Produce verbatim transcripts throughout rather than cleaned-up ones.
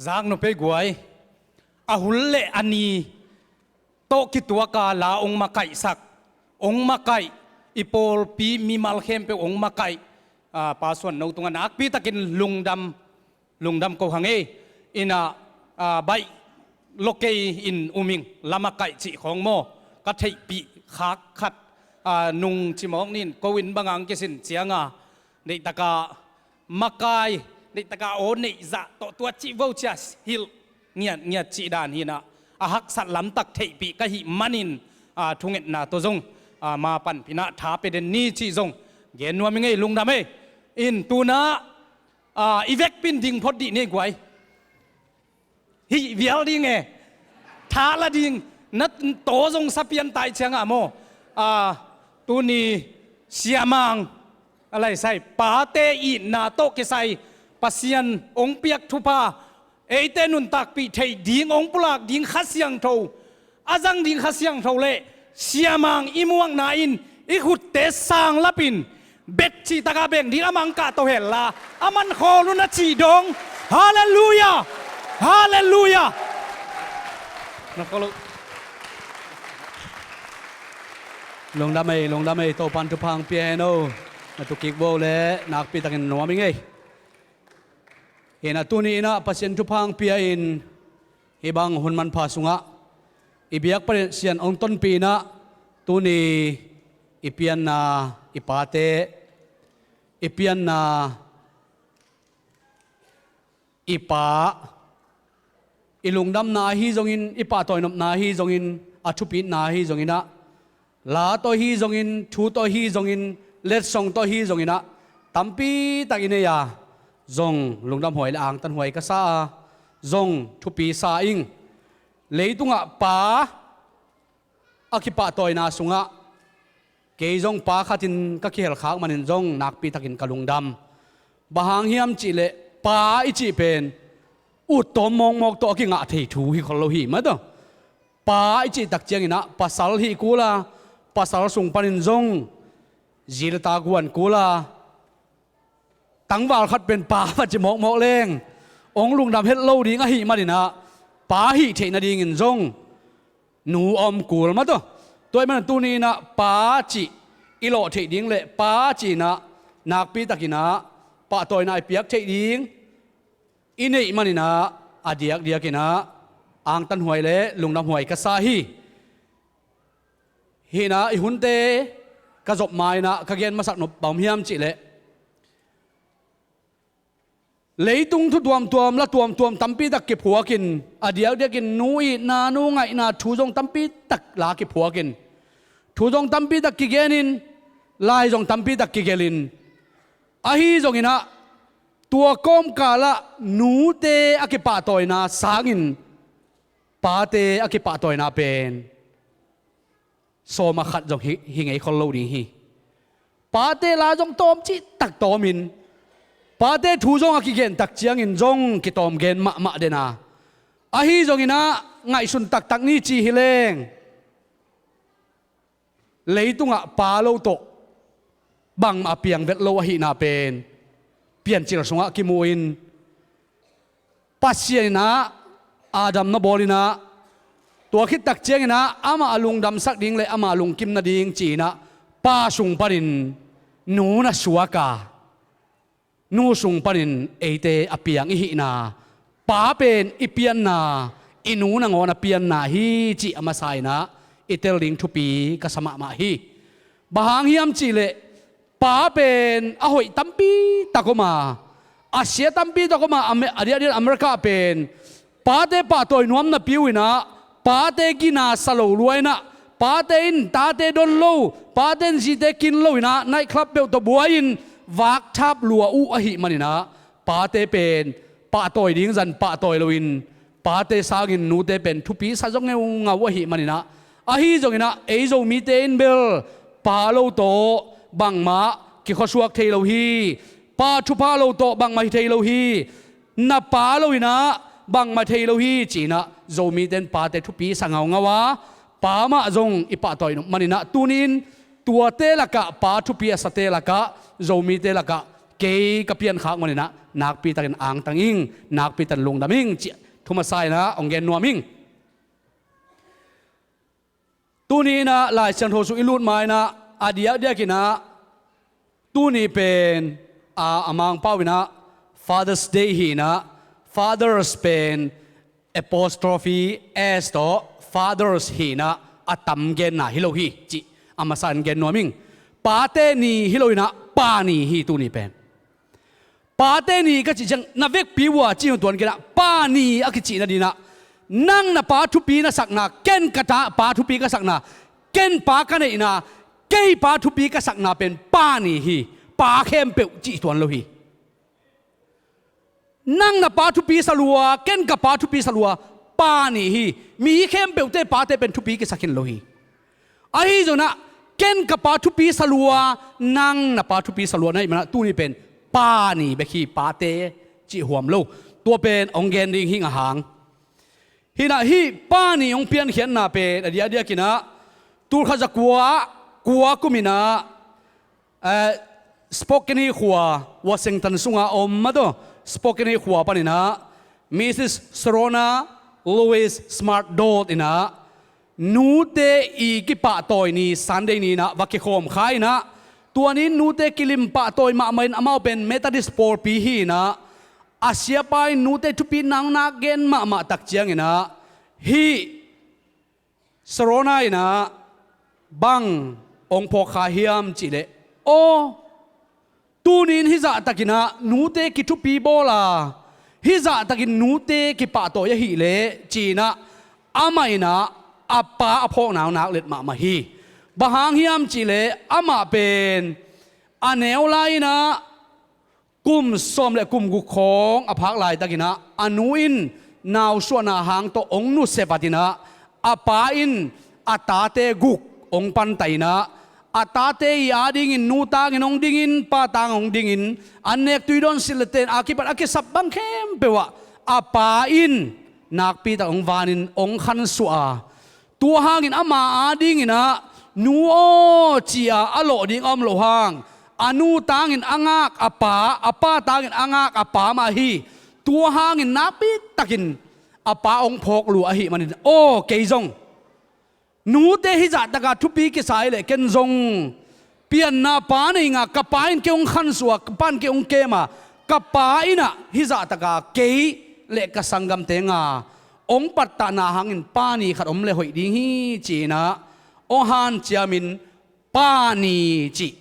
Zak nop ei guai. A hul le a ni tawh kituaka la hong makaihsak, hong makaih, i pawlpi mimal khempeuh hong makaih, ah, Pa Suan No tungah nakpitakin lungdam, lungdam ko hang ei. Inah, ah, baih lo kei in um ing, la makaih cih khawng maw, ka theihpih khak khat, ah, nung cimawk nin ko in bang hang kisin cianga, neihtaka makai, neihtaka aw neih zah tawh tua cih vo cia hilh ngiatngiat cih dan hinah, a haksat lamtak theihpih ka hih manin, ah, thungetna tawh zong, ah, ma panpinah tha pia den ni cih zong gen nuam ing ei, lungdam ei. In tunah, ah, i vekpin ding phot dih ni guai. Hih vial ding e. Tha la ding. Na taw zong sa pian tai ciangah maw, ah, tuni Sia Mang, a laisai, pate itna tawh kisai Pasian hong piak thupha, eite nuntakpih theih ding hong pulak ding Kha Siangtho, a zang ding Kha Siangtho le Sia Mang i muakna in i khutte sanglapin bet cih taka beng ding a mangkah to hella a man khawl un a cih dong. Halleluia. Halleluia. Na khawl uh. Lungdam ei, lungdam ei, Topan thupha hong pia hen o. Na tukik bo le nakpitakin nuam ing ei. Hinah tuni inah Pasian thupha hong pia in hih bang hun manpha sungah i biak Pasian hong tonpih inah tuni i pianna, i pate, i pianna, i pa, i lungdamna ahi zongin, i pahtawinopna ahi zongin, a thupitna ahi zonginah, la tawh ahi zongin, thu tawh ahi zongin, letsong tawh ahi zonginah, tampitak i nei a, zong lungdamhuai le angtanhuai ka sa a, zong thupi sa ing. Leitungah pa a kipahtawina sungah kei zong pa khatin ka kihelkhak manin zong nakpitakin ka lungdam. Bang hang hiam cihleh pa i cih pen uttawm mawkmawk tawh a kingah thei thu hi khol lo hi mah tawh. Pa i cih tak cianginah pasal hih kul a, pasal sung panin zong zi le ta guan kul a, tangval khat pen pa va ci mawkmawk leng hong lungdam het lo ding ahih maninah pa hih theih nadingin zong nu a om kul mah tawh. Tua ahih manin tuni inah pa cih i lawh theih ding le pa cih inah nakpitakinah pahtawina i piak theih ding i neih maninah a diakdiakinah angtanhuai le lungdamhuai ka sa hi. Hinah i hunte ka zop ma inah ka gen masak nop bang hiam cihleh, leitung thu tuamtuam, la tuamtuam tampitak kiphuakin, a diakdiakin nu itna, nu ngaihna thu zong tampitak la kiphuakin, thu zong tampitak kigenin, lai zong tampitak kigelin, ahi zonginah tua kawmkalah nute a kipahtawina sangin pate a kipahtawina pen sawma khat zong hi, hi ngei khol lo ding hi. Pate la zong tawm cihtak tawmin, pate thu zong a kigen tak ciangin zong kitawm gen mahmah dena. Ahi zonginah ngaihsun taktak ni ci hi leng, leitungah pa lo tawh bangmah a piang vet lo ahihna pen Piancil sungah kimu in, Pasian inah Adam na bawl inah, tua khittak cianginah amah a lungdamsak ding le amah a lungkim nading ci-inah pa sung panin nu na suak a, nu sung panin eite a piang i hihna, pa pen i pianna, i nu nangawn a pianna hi cih a masa inah i tel ding thupi ka sa mahmah hi. Bang hang hiam cihleh, pa pen a hoih tampitak om a, a sia tampitak om a, Ame-, a diakdiak America pen pate pahtawi nuam napi uh inah, pate gina sa lo lua inah, pate in tate don lo, pate in zite kin lo inah, night club peuh tawh buai-in vakthap lua uh ahih maninah, pate pen pahtawi ding zan pahtawi loin, pate sangin nute pen thupi sa zaw ngeungau ahih maninah, ahi zonginah ei Zomite in bel pa lo tawh bangmah kikhuasuak thei lo hi. Pa thupha lo tawh bangmah hi thei lo hi. Na pa lo inah bangmah thei lo hi ci-inah Zomite in pate thupi sa ngaungau a, pa mah zong i pahtawi nop maninah tuni-in tuate lakah, pa thupi a sate lakah, Zomite lakah kei ka piankhak maninah nakpi takin angtang ing, nakpi takin lungdam ing, cih thu masa inah hong gen nuam ing. Tuni inah Lai Siangtho sung i lut ma inah a diakdiak inah tuni pen a, a Mangpau inah Father's Day hi inah, Fathers pen apostrophe S tawh Fathers hi inah, a tam genna hi lo hi cih a masa in gen nuam ing. Pate ni hi lo inah pa ni hi tuni pen. Pate ni ka cih ciang na vekpi uh a cih hong tuan kei inah, pa ni a kicih nadinah nang na pa thupi na sakna, ken ka ta pa thupi ka sakna, ken pa ka neihna, kei pa thupi ka sakna pen pa ni hi. Pa khempeuh cih tuan lo hi. Nang na pa thupi sa lua, ken ka pa thupi sa lua, pa ni hi. Mi khempeuhte pate pen thupi kisak khin lo hi. Ahi zonah ken ka pa thupi sa lua, nang na pa thupi sa lua na hih manah tuni pen pa ni bek hi, pate cih huam lo. Tua pen hong gen ding hing a hang. Hinah hih pa ni hong piankhiatna pen a diakdiak inah tulkhat zakua kua kum inah, eh, Spokane khua, Washington sunga om mah tawh Spokane khua paninah Missus Sharona Louise Smart Dodd inah nute i kipahtawi ni Sunday ni inah va kikhawm kha inah, tua ni-in nute kilim pahtawi mahmah in, amau pen Methodist pawlpi hi inah, a siapa in nute thupi naknak gen mahmah tak ciang inah hih Sharona inah bang hong phawk kha hiam cihleh, aw, tuni-in hih zahtakinah nute kithupi bawl a, hih zahtakin nute kipahtawi ahileh ci inah amah inah a pa a phawk naknak let mahmah hi. Bang hang hiam cihleh amah pen a neu lai inah kum sawm le kum guk khawng a phak laitakinah a nu in nausuahna hang tawh hong nusia vat inah a pa in a tate guk hong panta inah a tate i adingin nu tangin hong dingin pa tangin hong dingin an nek tui dawn silh le ten a kipat a kisap bang khempeuh ah a pa in nakpi tak hong vanin hong khansuah a, tua hangin ama adinginah nu aw ci-a a lawh ding a om loh hang a nu tangin a ngak a pa, a pa tangin a ngak a pa mah hi. Tua hangin nakpi takin a pa hong phawk lua ahih manin aw kei zong nute hih zahtaka thupi kisa hileh ken zong pianna pa nei nga, ka pa in kei hong khansuah, ka pa in kei hong kem a, ka pa innah hih zahtaka kei le ka sanggamte nga hong pattahna hangin pa ni khat om le hoih ding hi ci-inah hong hanciamin pa ni cih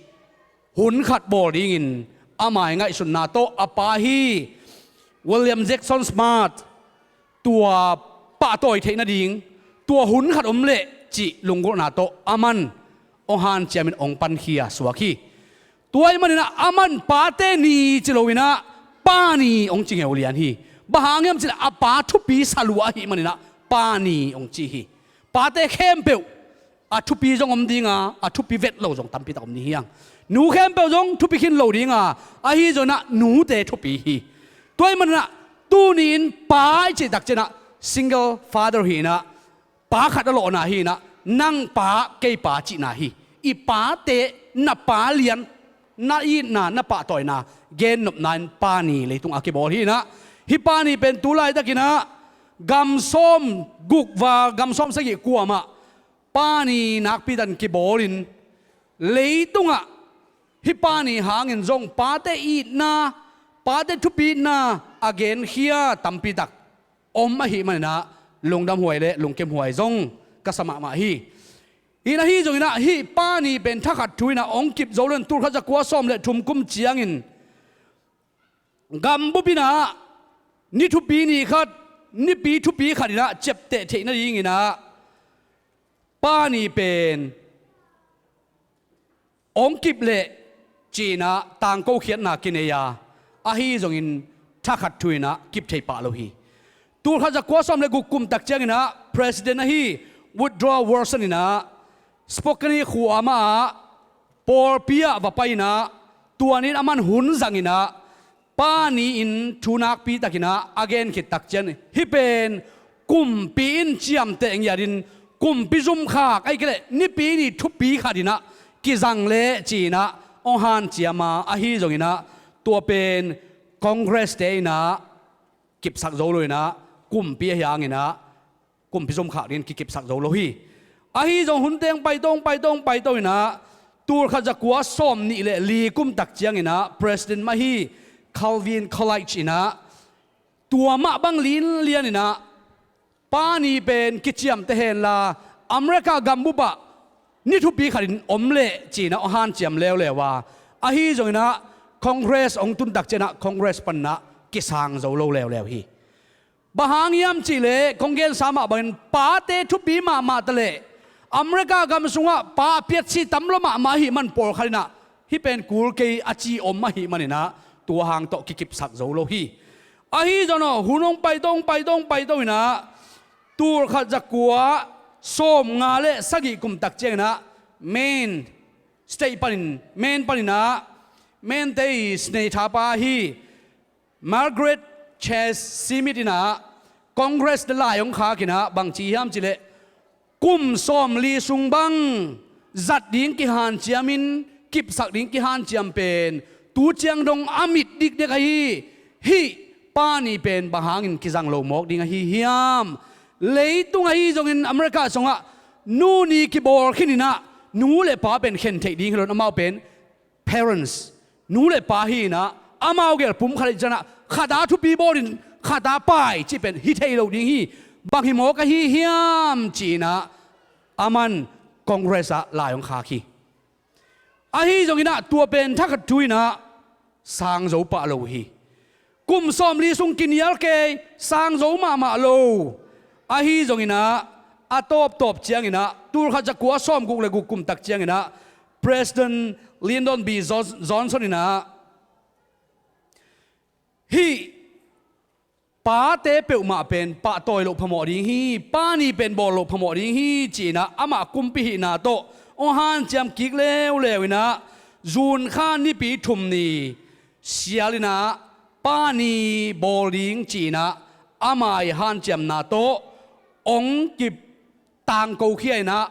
hun khat bawl dingin a mai ngaihsutna tawh a pa hi William Jackson Smart tua pahtawi theih nading tua hun khat om leh cih lunggulhna tawh a man hong hanciamin hong pankhia suak hi. Tua ahih maninah a man pate ni ci loinah pa ni hong ci ngeu lian hi. Bang hang hiam cihleh a pa thupi sa lua ahih maninah pa ni hong ci hi. Pate khempeuh a thupi zong om dinga, a thupi vet lo zong tampi tak om ding hi hang. Nu khempeuh zong thupi khin lo dinga, ahi zonah nute thupi hi. Tua ahih maninah tuni-in pa i cih takcianah single father hinah, pa khat a lawhna hinah, nang pa kei pa cihna hi. I pate na pa lian, na itna, na pahtawina gennopna in pa ni leitung a kibawl hinah, hih pa ni pen tu laitakinah gam sawm guk val, gam sawm sagih kuamah pa ni nakpi takin kibawlin, leitungah hih pa ni hangin zong pate itna, pate thupitna a genkhia tampi tak om ahih maninah lungdamhuai le lungkimhuai zong ka sa mahmah hi. Inah ahi zonginah hih pa ni pen thakhat thu inah hong kip zo lo in tulkhat zakua sawm le thum kum ciangin gambup inah ni thupi ni khat, nipi thupi khat inah ciapteh theih nadinginah pa ni pen hong kip leh ci-inah tangko khiatna kinei a, ahi zongin thakhat thu inah kip thei pah lo hi. Tulkhat zakua sawm le guk kum tak cianginah president ahi Woodrow Wilson inah Spokane khua mah ah pawlpi ah va pai inah tua ni-in a man hun zanginah pa ni-in thu nakpi takinah a gen khit tak cian hih pen kumpi in ciamteh ngiatin kumpi zumkhak ahih kei leh nipi ni thupi khat inah kizang leh ci-inah hong hanciam a, ahi zonginah Tua pen Congress te in ah kipsak zo lo in ah, kumpi ahi hangin ah kumpi zomkhak dingin kikipsak zo lo hi. Ahi zong hun teng paito, paito, paito in ah, tulkhat zakua sawmnih le li kum tak ciangin ah President mah hi Calvin Coolidge in ah tua mah bang linlian in ah, pa ni pen kiciamteh henla, America gambup ah ni thupi khatin om leh ci-in ah hanciam leuleu a, ahi zongin ah Congress hong tun tak ciangin ah Congress panin ah kisang zo lo leuleu hi. Bang hang hiam cih leh kong gensa mah bangin pate thupi mahmah ta leh America gam sungah pa piatsi tam lua mahmah ahih man pawlkhat in ah hih pen kul kei a ci om ahih manin ah tua hang tawh kikipsak zo lo hi. Ahi zong aw, hun hong paito, hong paito, hong paito in ah, tulkhat zakua sawmnga le sagih kum tak ciangin ah Maine state panin, Maine panin ah Maine te i senator pa hi Margaret Chase Smith in ah Congress te lai hong khak in ah bang ci hiam cih leh, kum sawmli sung bang zat ding kihanciamin, kipsak ding kihanciam pen tu ciang dong a mit dikdek ahi hih pa ni pen bang hangin kizang lo mawk ding ahi hiam? Leitung ahi zongin America sungah nu ni kibawl khin in ah nu le pa pen khen theih ding hi lo in, amau pen parents, nu le pa hi in ah, amau gel pum khat hi ciangin ah khat a thupi bawlin khat a pai cih pen hi thei lo ding hi. Bang hi mawk ahi hiam ci-in ah aman Congress ah lai hong khak hi. Ahi zongin ah tua pen thakhat thu in ah sang zo pah lo hi. Kum sawmli sung kinial kei, sang zo mahmah lo. Ahi zongin ah a tawptawp ciangin ah tulkhat zakua sawmguk le guk kum tak ciangin ah President Lyndon B Johnson in ah hih pate peuhmah pen pahtawi loh phamawh ding hi, pa ni pen bawl loh phamawh ding hi ci-in ah amah kumpi hihna tawh hong hanciam kik leuleu in ah June kha nipi thum ni sial in ah pa ni bawl ding ci-in ah ama i hanciamna tawh hong kip tangko khia in ah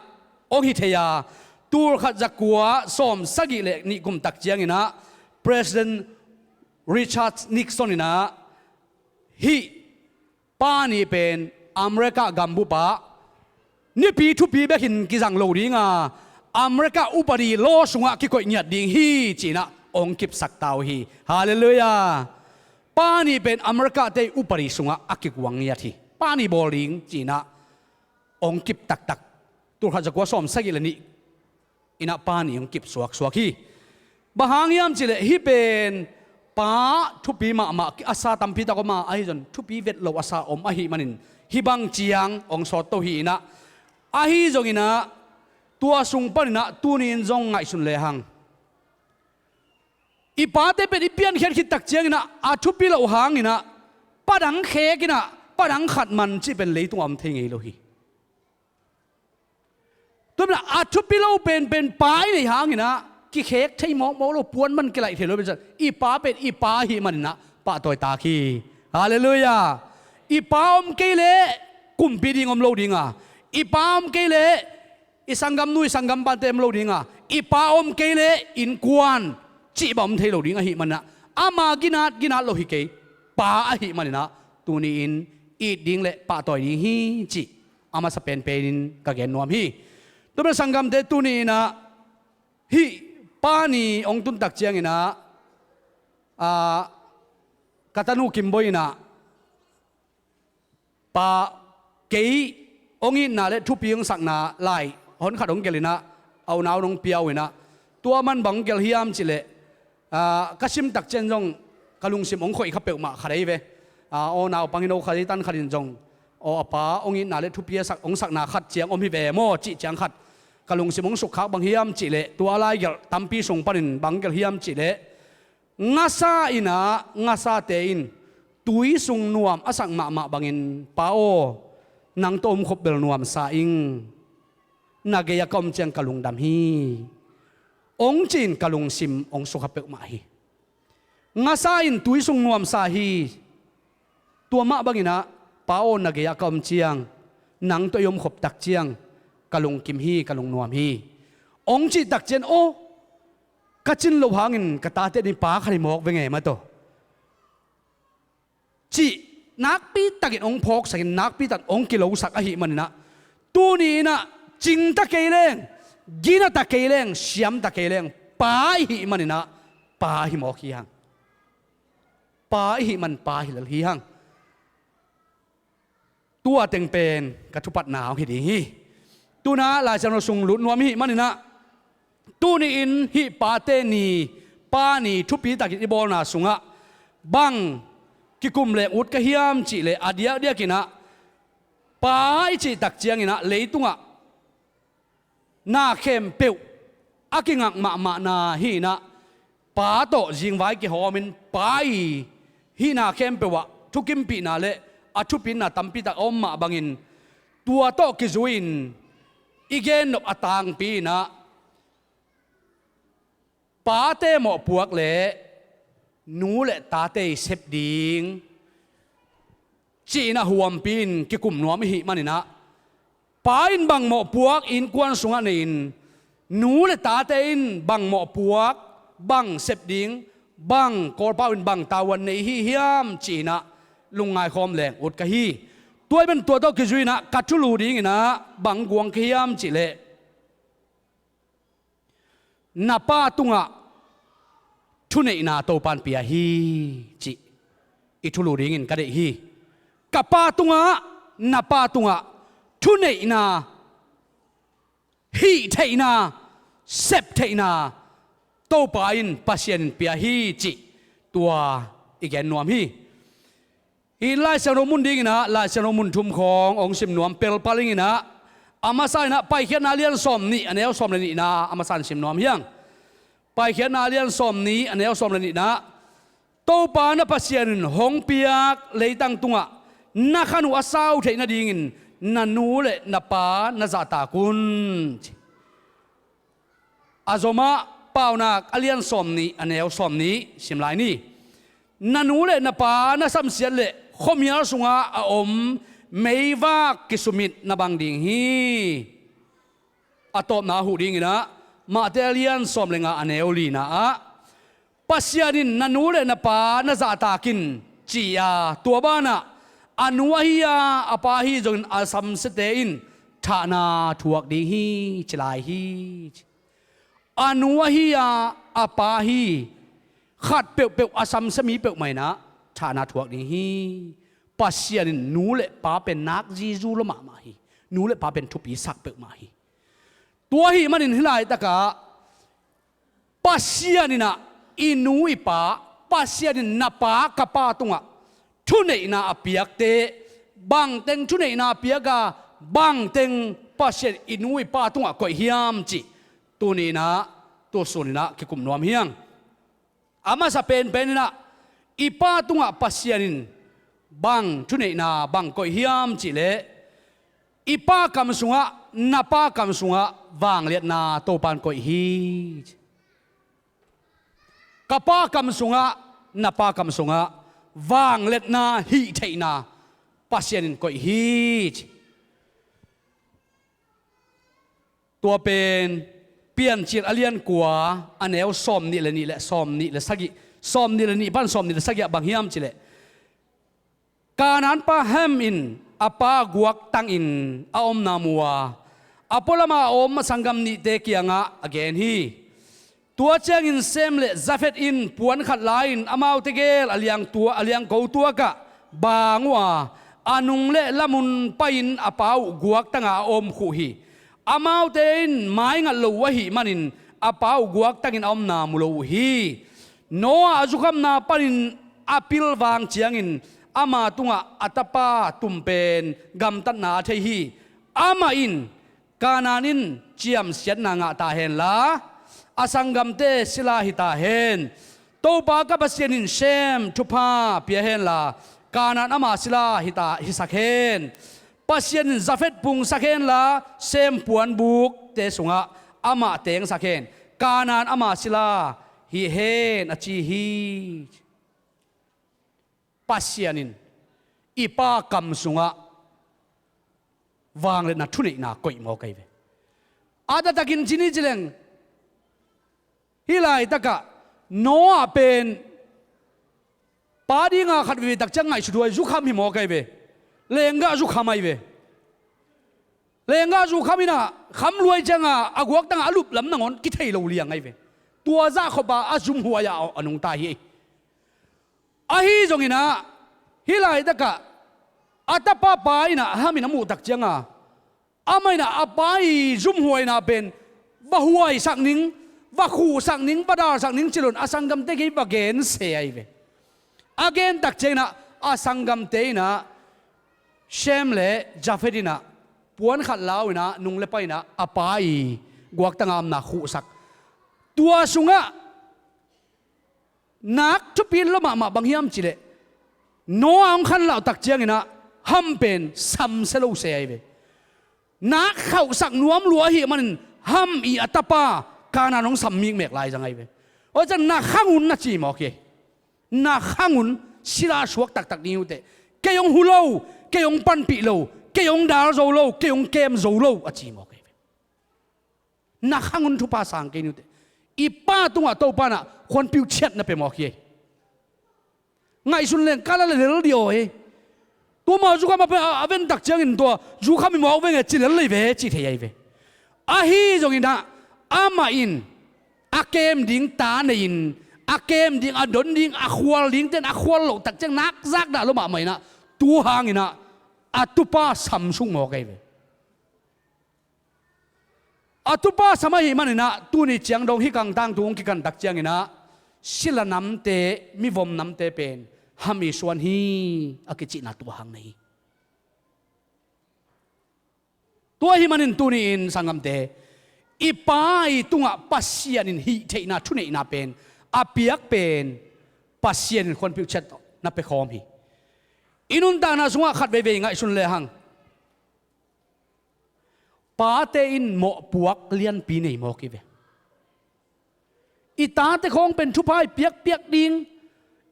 hong hi thei a, tulkhat zakua sawmsagih le nih kum tak ciangin ah President Richard Nixon in ah hih pa ni pen America gambup ah nipi thupi bekin kizang lo ding a, America upadi law sungah kikoih ngiat ding hi ci-in ah hong kipsak ta uh hi. Halleluiah. Pa ni pen America te upadi sungah a kikuang ngiat hi. Pa ni bawl ding ci-in ah hong kip taktak. Tulkhat zakua sawmsagih le nih in ah pa ni hong kip suaksuak hi. Bang hang hiam cih leh hih pen pa thupi mahmah a sa tampi tak om a, ahi zong thupi vet lo a sa om ahih manin hih bang ciang hong sawt to hi in ah, ahi zongin ah tua sung panin ah tuni-in zong ngaihsun lehang, i pate pen i piankhiat khit tak ciangin ah a thupi loh hangin ah pa dang khek in ah pa dang khat man cih pen leitung a om thei ngei lo hi. Tua manin ah a thupi lo penpen pa i neih hangin ah kikhek thei mawkmawk lo, puan man kilaih thei lo, pen ciang i pa pen i pa ahih manin ah pahtawi tak hi. Halleluiah. I pa om kei leh kumpi ding om lo ding a, i pa om kei leh i sanggamnu i sanggampate om lo ding a, i pa om kei leh innkuan cih bang om thei lo ding ahih manin ah ama ginat ginat lo hi kei, pa ahih manin ah tuni-in it ding le pahtawi ding hi cih a masa penpenin ka gen nuam hi. Tua manin sanggamte, tuni-in ah hih pa ni hong tun tak ciangin ah, ah, ka tanu Kim Bawi in ah pa, kei hong itna le thupi hong sakna lai honkhat hong gelh in ah a unau in hong pia uh in ah, tua man bang hong gelh hiam cih leh, ah, ka sim tak ciang zong ka lungsim hong khoih kha peuhmah khat ahi ve. Ah, aw naupang hi no, kha zeitan khat in zong, aw a pa hong itna le thupi a sak, hong sakna khat ciang om hi ve maw cih ciang khat ka lungsim hong sukkhak bang hiam cih leh, tua lai gelh tampi sung panin bang gelh hiam cih leh, ngasa in ah, ngasate in tui sung nuam a sak mahmah bangin, Pa aw, nang tawh om khop bel nuamsa ing. Na gei-ah ka om ciang ka lungdam hi, hong ci-in ka lungsim hong sukha peuhmah hi. Ngasa in tui sung nuamsa hi. Tua mah bangin ah, Pa aw, na gei-ah ka om ciang, nang tawh i om khop tak ciang ka lungkim hi, ka lungnuam hi, hong cih tak ciang, aw, Ka cin loh hangin ka tate nih pa khat hi mawk ve nge maw taw, cih nakpi takin hong phawksakin nakpi takin hong kilosak ahih maninah, tuni inah cingta kei leng, ginata kei leng, siamta kei leng, pa ihih maninah pa hi mawk hi hang. Pa ihih man pa hi lel hi hang. Tua teng pen ka thupatna hong hi ding hi. Tunah Lai Siangtho sung lut nuam ihih maninah, tuni-in hih pate ni, pa ni thupi takin i bawlna sungah bang kikum leng ut ka hiam cihleh, a diakdiakinah pa i cih tak cianginah leitungah na khempeuh a kingak mahmahna hi inah, pa tawh zingvai kihawmin pa i hihna khempeuh ah thukimpihna le a thupitna tampi tak a om mah bangin, tua tawh kizui-in i gennop a tangpi inah pate mawhpuak le nu le tate i sep ding ci-in a huampi-in kikum nuam ihih maninah, pa in bang mawhpuak innkuan sungah nei-in, nu le tate in bang mawhpuak, bang sep ding, bang Kawlpau in bang tavuan nei hi hiam ci-inah lungngaikhawm leng ut ka hi. Tua i ban tua tawh kizui inah ka thulu dinginah bang guang ka hiam cihleh, na pa tungah thuneihna Topan pia hi, cih i thulu dingin ka deih hi. Ka pa tungah, na pa tungah thuneihna, hihtheihna, septheihna Topa in, Pasian in pia hi, cih tua i gen nuam hi. Hih Lai Siangtho mun dinginah Lai Siangtho mun thum khawng hong sim nuam pelpal inginah, a masa inah Paikhiatna lian sawm nih a neu sawm le nihna a masa in sim nuam hiang. Paikhiatna lian sawm nih a neu sawm le nihna, Topa na Pasian in hong piak leitang tungah na khan uh a sau theih nadingin na nu le na pa na zahtak un. A zomah Paunak a lian sawm nih a neu sawm nih sim lai ni. Na nu le na pa na samsiat le khuamial sungah a om meivak kisumit na bang ding hi. A tawpna huh dinginah Mate a lian sawm le nga a neu lina ah, Pasian in na nu le na pa na zahtak in ci-a, tua banah a nu ahi a, a pa ahi zongin a samsiate in thahna thuak ding hi, ci lai hi. A nu ahi a, a pa ahi khat peuhpeuh a samsia mi peuhmah inah thahna thuak ding hi. Pasian in nu le pa pen nak zizu lua mahmah hi. Nu le pa pen thupi sak peuhmah hi. Tua ahih manin hih laitakah Pasian inah i nu i pa, Pasian in na pa, ka pa tungah thuneihna a piakte, bangteng thuneihna a piak a, bangteng Pasian i nu i pa tungah koih hiam cih tuni inah, tusun inah kikum nuam hiang. A masa penpen inah i pa tungah Pasian in bang thuneihna bang koih hiam cihleh, i pa kam sungah, na pa kam sungah vangliatna Topan koih hi. Ka pa kam sungah, na pa kam sungah vangliatna, hihtheihna Pasian in koih hi. Tua pen Piancil a lian kua a neu sawm nih le nih le sawm nih le sagih, sawm nih le nih pan sawm nih le sagih ah bang hiam cihleh, Kanaan pa Ham in a pa guaktangin a omna mu a, a pualama a om a sanggam nihte kiangah a gen hi. Tua ciangin Sem le Jafet in puan khat la-in amaute gel a liangtua, a liangko tuakah baang uh a, a nung le lamun pai-in a pa uh guaktanga a om khuh hi. Amaute in maingat lo uh ahih manin a pa uh guaktangin a omna mu lo uh hi. Noah a zukhamna panin a pilvang ciangin ama tungah a tapa tumpen gamtatna a thei hi. Amah in, Kanaan in ciamsiatna ngah ta henla, a sanggamte sila hi ta hen. Topa ka Pasian in Sem thupha pia henla, Kanaan ama sila hi ta, hisak hen. Pasian in Jafet pungsak henla, Sem puanbukte sungah amah tengsak hen. Kanaan ama sila hi hen, a ci hi. Pasian in i pa kam sungah vangliatna thuneihna koih mawk ahi ve. A taktakin ci ni ci leng, Hih laitakah Noah pen pa dinga khat veve tak ciang ngaihsut huai, zukham hi mawk ahi ve. Lenggah zukham ahi ve. Lenggah zukham inah kham luai cianga a guaktanga a luplam nangawn kithei lo liang ahi ve. Tua zahkhop a a zumhuai ah a nungta hi. Ahi zonginah hih laitakah a tapa pa inah Ham in a muhtak cianga amah inah a pa i zumhuaina pen va huaisak ning, va khuhsak ning, va dalsak ning ci loin a sanggamte kiang va gense ahi ve. A gentak cianginah a sanggamte inah Shem le Jafet inah puan khat lau inah nung le pa inah a pa i guaktanga omna khuhsak. Tua sungah nak thupi lo mahmah bang hiam cileh Noah hong khanlauh tak cianginah Ham pen samsia lo se ahi ve. Nak khauhsak nuam lua ahih manin Ham i a tapa Kanaan hong sam mikmek lai zang ahi ve. Oi cian na khang un na ci mawk hi. Na khang un sila suak taktak ding uh teh. Kei hong hu lo, kei hong panpih lo, kei hong dal zo lo, kei hong kem zo lo a ci mawk ahi ve. Na khang un thupha sang kei ni uh teh. I pa tungah Topa inah khuanpiuh ciat na pia mawk hi. Ngaihsun leng kala le lel di aw hi. Tua ma zukham a pen a, a ventak ciangin tua zukham i mawk venge ci lel lei ve ci thei ahi ve. Ahi zonginah amah in a kem ding ta nei-in a kem ding, a don ding, a khual ding ten a khual loh tak ciang nak zak dah lo mahmah inah tu hanginah a tupa samsuk mawk ahi ve. A tupa sam ahih maninah tuni ciang dong hih kangtangtu hong kikantak cianginah sila namte, mivom namte pen Ham i suan hi a kicihna tua hang na hi. Tua ahih manin tuni-in sanggamte, i pa i tungah Pasian in hih theihna thuneihna pen a piak pen Pasian in khuanpiuh ciat na pia khawm hi. I nuntakna sungah khat veivei ngaihsun lehang pate in mawhpuak lianpi nei mawk hi ve. I tate khawng pen thupha i piakpiak ding,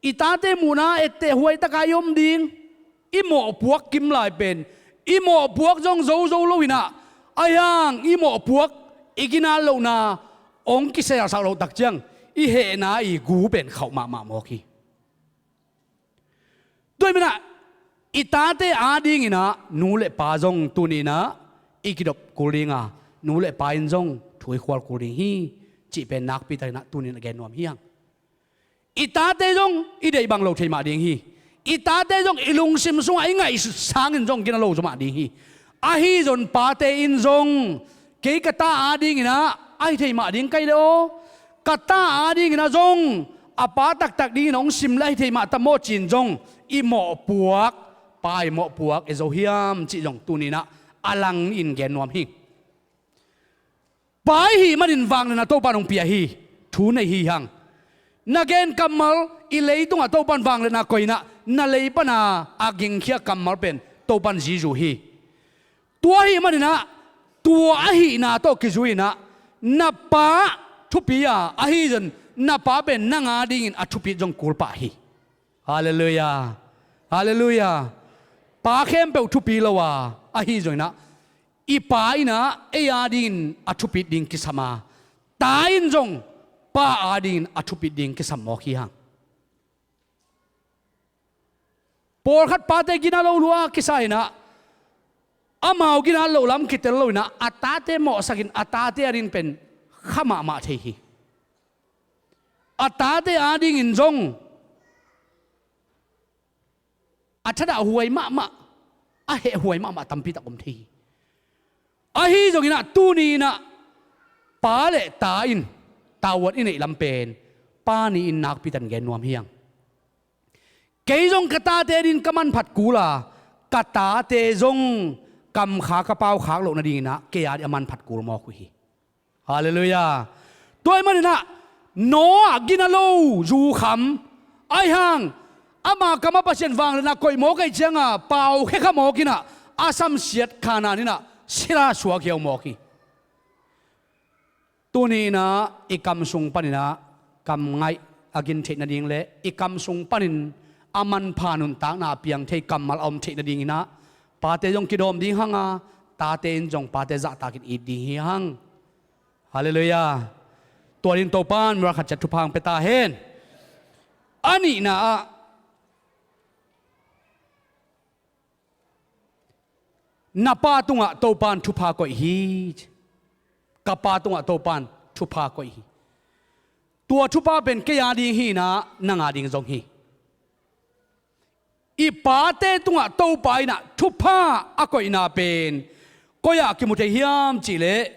i tate muhna etteh huaitaka i om ding, i mawhpuak kim lai pen i mawhpuak zong zo zo lo inah a hiang i mawhpuak i ginat lohna hong kiselsak loh tak ciang i hehna i gu pen khauh mahmah mawk hi. Tua hi manah i tate adinginah nu le pa zong tuninah i kidop kul dinga nu le pa in zong thu i khual kul ding hi cih pen nakpi takinah tuninah gen nuam hi hang. I tate zong i deih bang lo thei mah ding hi. I tate zong i lungsim sungah i ngaihsut sangin zong gina lo zaw mah ding hi. Ahi zong pate in zong kei ka ta adinginah a hi thei mah ding kai le aw, ka ta adinginah zong a pa taktak dingin hong sim le a hi thei mah ta maw cin zong i mawhpuak, pa i mawhpuak i zo hiam cih zong tuninah a langin gen nuam hi. Pa i hih manin vangliatna Topa in hong pia hi. Thu nei hi hang. Na gen kammal i leitungah Topa in vangliatna koihinah na lei pana a gingkhia kammal pen Topa in zizu hi. Tua ahih maninah tua ahihna tawh kizui inah na pa thupi a, ahi zong na pa pen nang adingin a thupit zong kul pah hi. Halleluiah. Halleluiah. Pa khempeuh thupi lo a, ahi zonginah i pa inah ei adingin a thupit ding kisam a, ta in zong pa adingin a thupit ding kisam mawk hi hang. Pawlkhat pate gina lo lua kisa inah amau ginat loh lam kitel loinah a tate mawhsakin a tate ading pen kha mahmah thei hi. A tate adingin zong a thadah huai mahmah, a heh huai mahmah tampitak om thei hi. Ahi zonginah tuni inah pa le ta in tavuan i neih lam pen pa ni-in nakpi tan gen nuam hi hang. Kei zong ka tate adin ka manphat kul a, ka tate zong kamkha ka paukhak loh nadinginah kei a dih a manphat kul mawk uh hi. Halleluiah. Tua ahih maninah Noah gina lo zukham ahi hang ama kamah Pasian vangliatna koih mawk ahi cianga paukhia kha mawkinah a samsiat Kanaan inah sila suak hiau mawk hi. Tuni inah i kam sung paninah kam ngaih a gin theih nading le i kam sung panin a manpha nuntakna a piang thei kammal a om theih nadinginah pate zong kidawm ding hanga tate in zong pate zahtakin it ding hi hang. Halleluiah. Tua ding Topan mural khat ciat thupha hong pia ta hen. A nihna ah, na pa tungah Topan thupha koih hi. Ka pa tungah Topan thupha koih hi. Tua thupha pen kei a ding hi-in ah nang a ding zong hi. I pate tungah Topa in ah thupha a koihna pen koi-ah kimu thei hiam cihleh,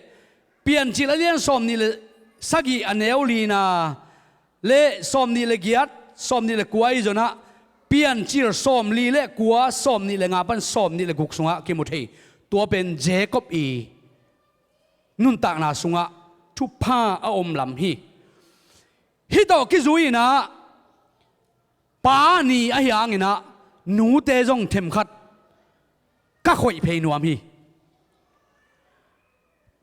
Piancil a lian sawmnih le sagih a neu lina le sawmnih le giat, sawmnih le kua i zon ah, Piancil sawmli le kua, sawmnih le nga pan sawmnih le guk sungah kimu thei. Tua pen Jacob i nuntakna sungah thupha a om lam hi. Hih tawh kizui-in ah, pa ni ahi hangin ah, nute zong themkhat ka khoih phei nuam hi.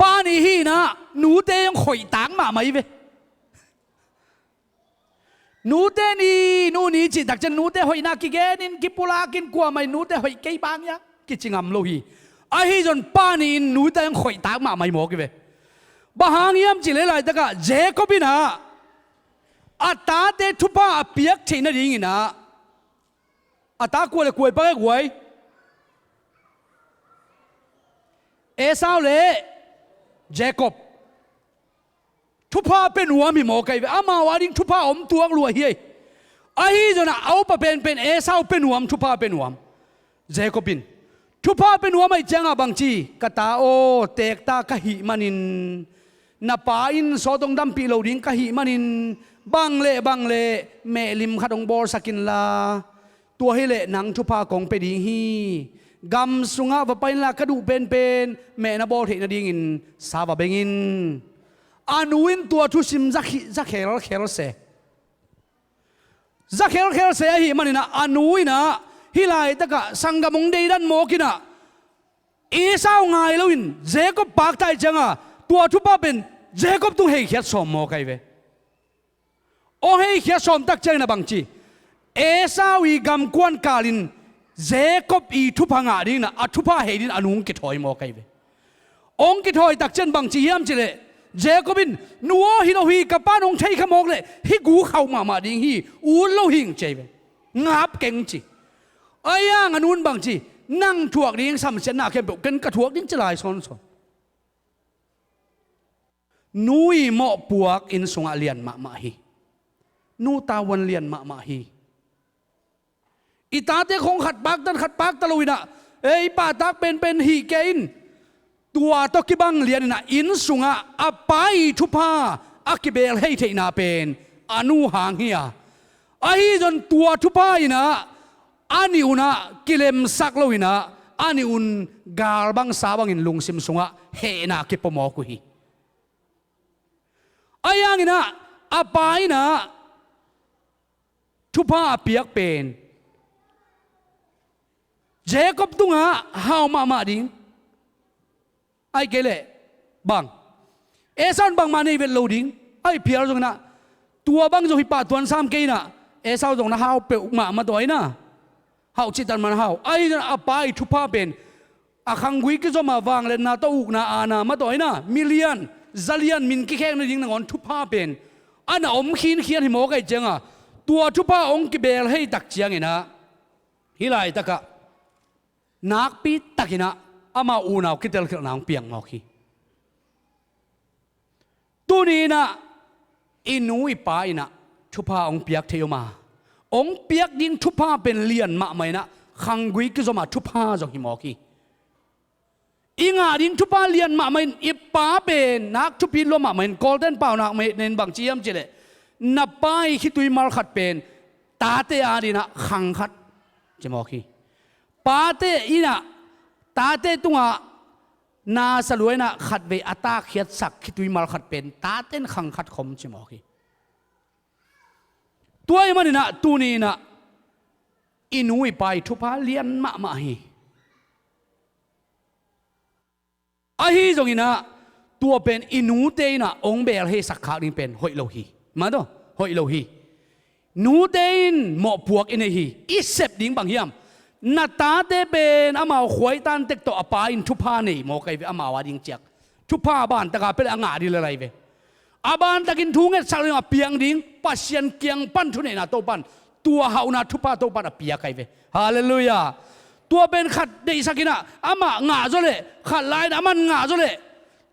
Pa ni hi-in ah, nute zong khoih tak mahmah hi ve. Nute ni, nu ni cih tak ciang nute hoihna kigenin, kipulakin, kuamah in nute hoih kei bang hia kici ngam lo hi. Ahi zong pa ni-in nute zong khoih tak mahmah hi mawk hi ve. Bang hang hiam cihleh laitakah Jacob in ah a tate thupha a piak theih nadingin ah, a ta kua le kua i pak e, kua i? Esau le Jacob. Thupha pia nuam hi mawk ahi ve. Amau a ding thupha om tuak lua hi. Ahi zong ah a upa penpen Esau pia nuam, thupha pia nuam. Jacob in thupha pia nuam ahih ciangah bangci, ka ta aw, teek ta ka hih manin, na pa in sawt hong dampih lo ding ka hih manin, bang le bang le mehlim khat hong bawlsak inla, tua hileh nang thupha kong pia ding hi. Gam sungah va pai inla, ka duh penpen meh na bawl theih nadingin sa va beng in. A nu in tua thusim za khi-, za khelkhel se. Za khelkhel se ahih manin ah, a nu in ah hih laitakah sanggam hong deidan mawk in ah, Esau ngai loin Jacob pakta ahih ciangah, tua thupha pen Jacob tung heikhiat sawm mawk ahi ve. Hong heikhiat sawm tak ciangin ah bangci, Esau i gamkuan kalin Jacob i thupha ngah dingin ah, a thupha hei dingin a nu hong kithawi mawk ahi ve. Hong kithawi tak ciang bangci hiam cihleh, Jacob in, "Nu aw, hi lo hi, ka pa'n hong thei kha mawk leh hih gu khauh mahmah ding hi, ut lo hing," ci ahi ve. "Ngap keng," ci. Ahi hang a nu in bangci, "Nang thuak ding samsiatna khempeuh ken ka thuak ding," ci lai sawnsawn. Nu i mawhpuak inn sungah lian mahmah hi. Nu tavuan lian mahmah hi. I tate khong khat paktan khat pakta lo in ah, e, i pahtak penpen hih kei in. Tua tawh kibang lian in ah, inn sungah a pa i thupha a kibeel hei theihna pen a nu hang hi a. Ahi zong tua thupha in ah, a nih un ah kilemsak lo in ah, a nih un gal bang sa bangin lungsim sungah hehna kipua mawk uh hi. Ahi hangin ah, a pa in ah thupha a piak pen Jacob tungah hau mahmah ding. Ahih kei leh bang, Esau in bangmah nei vet lo ding. Ahih phial zongin ah, tua bang zong hi pah tuan sam kei in ah, Esau zong na hau peuhmah mah tawh ahi na. Hau cihtak mah na hau. Ahi zong a pa i thupha pen, a khanggui kizom a vangliatna tawh ukna aana mah tawh ahi na. Milian zalian min kikhek nading nangawn thupha pen a na om khinkhian hi mawk ahih ciangah, tua thupha hong kibeel hei tak ciangin ah, hih laitakah nakpi takin ah amau unau kitelkhialhna hong piang mawk hi. Tuni in ah i nu i pa in ah thupha hong piak thei om a, hong piak ding thupha pen lian mahmah in ah, khanggui kizom a thupha zong hi mawk hi. I ngah ding thupha lian mahmah in, i pa pen nak thupi lua mahmah in, Kawlte'n paunak mah nen bangci hiam cihleh, na pa i khitui mal khat pen tate adingin ah khang khat ci mawk hi. Pate in ah, tate tungah na sa lua in ah khatvei a takkhiatsak khitui mal khat pen tate'n khang khat khawm ci mawk hi. Tua ahih manin ah tuni in ah i nu i pa i thupha lian mahmah hi. Ahi zongin ah, tua pen i nute in ah hong beel heisak khak ding pen hoih lo hi. Mah tawh, hoih lo hi. Nute in mawhpuak i nei hi. I sep ding bang hiam? Na tate pen amau khuaitan tek tawh a pa in thupha nei mawk ahi ve, amau a ding ciat. Thupha ban taka pia leh a ngah ding lel ahi ve. A bantakin thu ngetsak lo ding a piang ding Pasian kiang pan thuneihna Topan, tua hauhna thupha Topan a piak ahi ve. Halleluiah. Tua pen khat deihsak in ah amah ngah zaw leh, khat la in ah aman ngah zaw leh,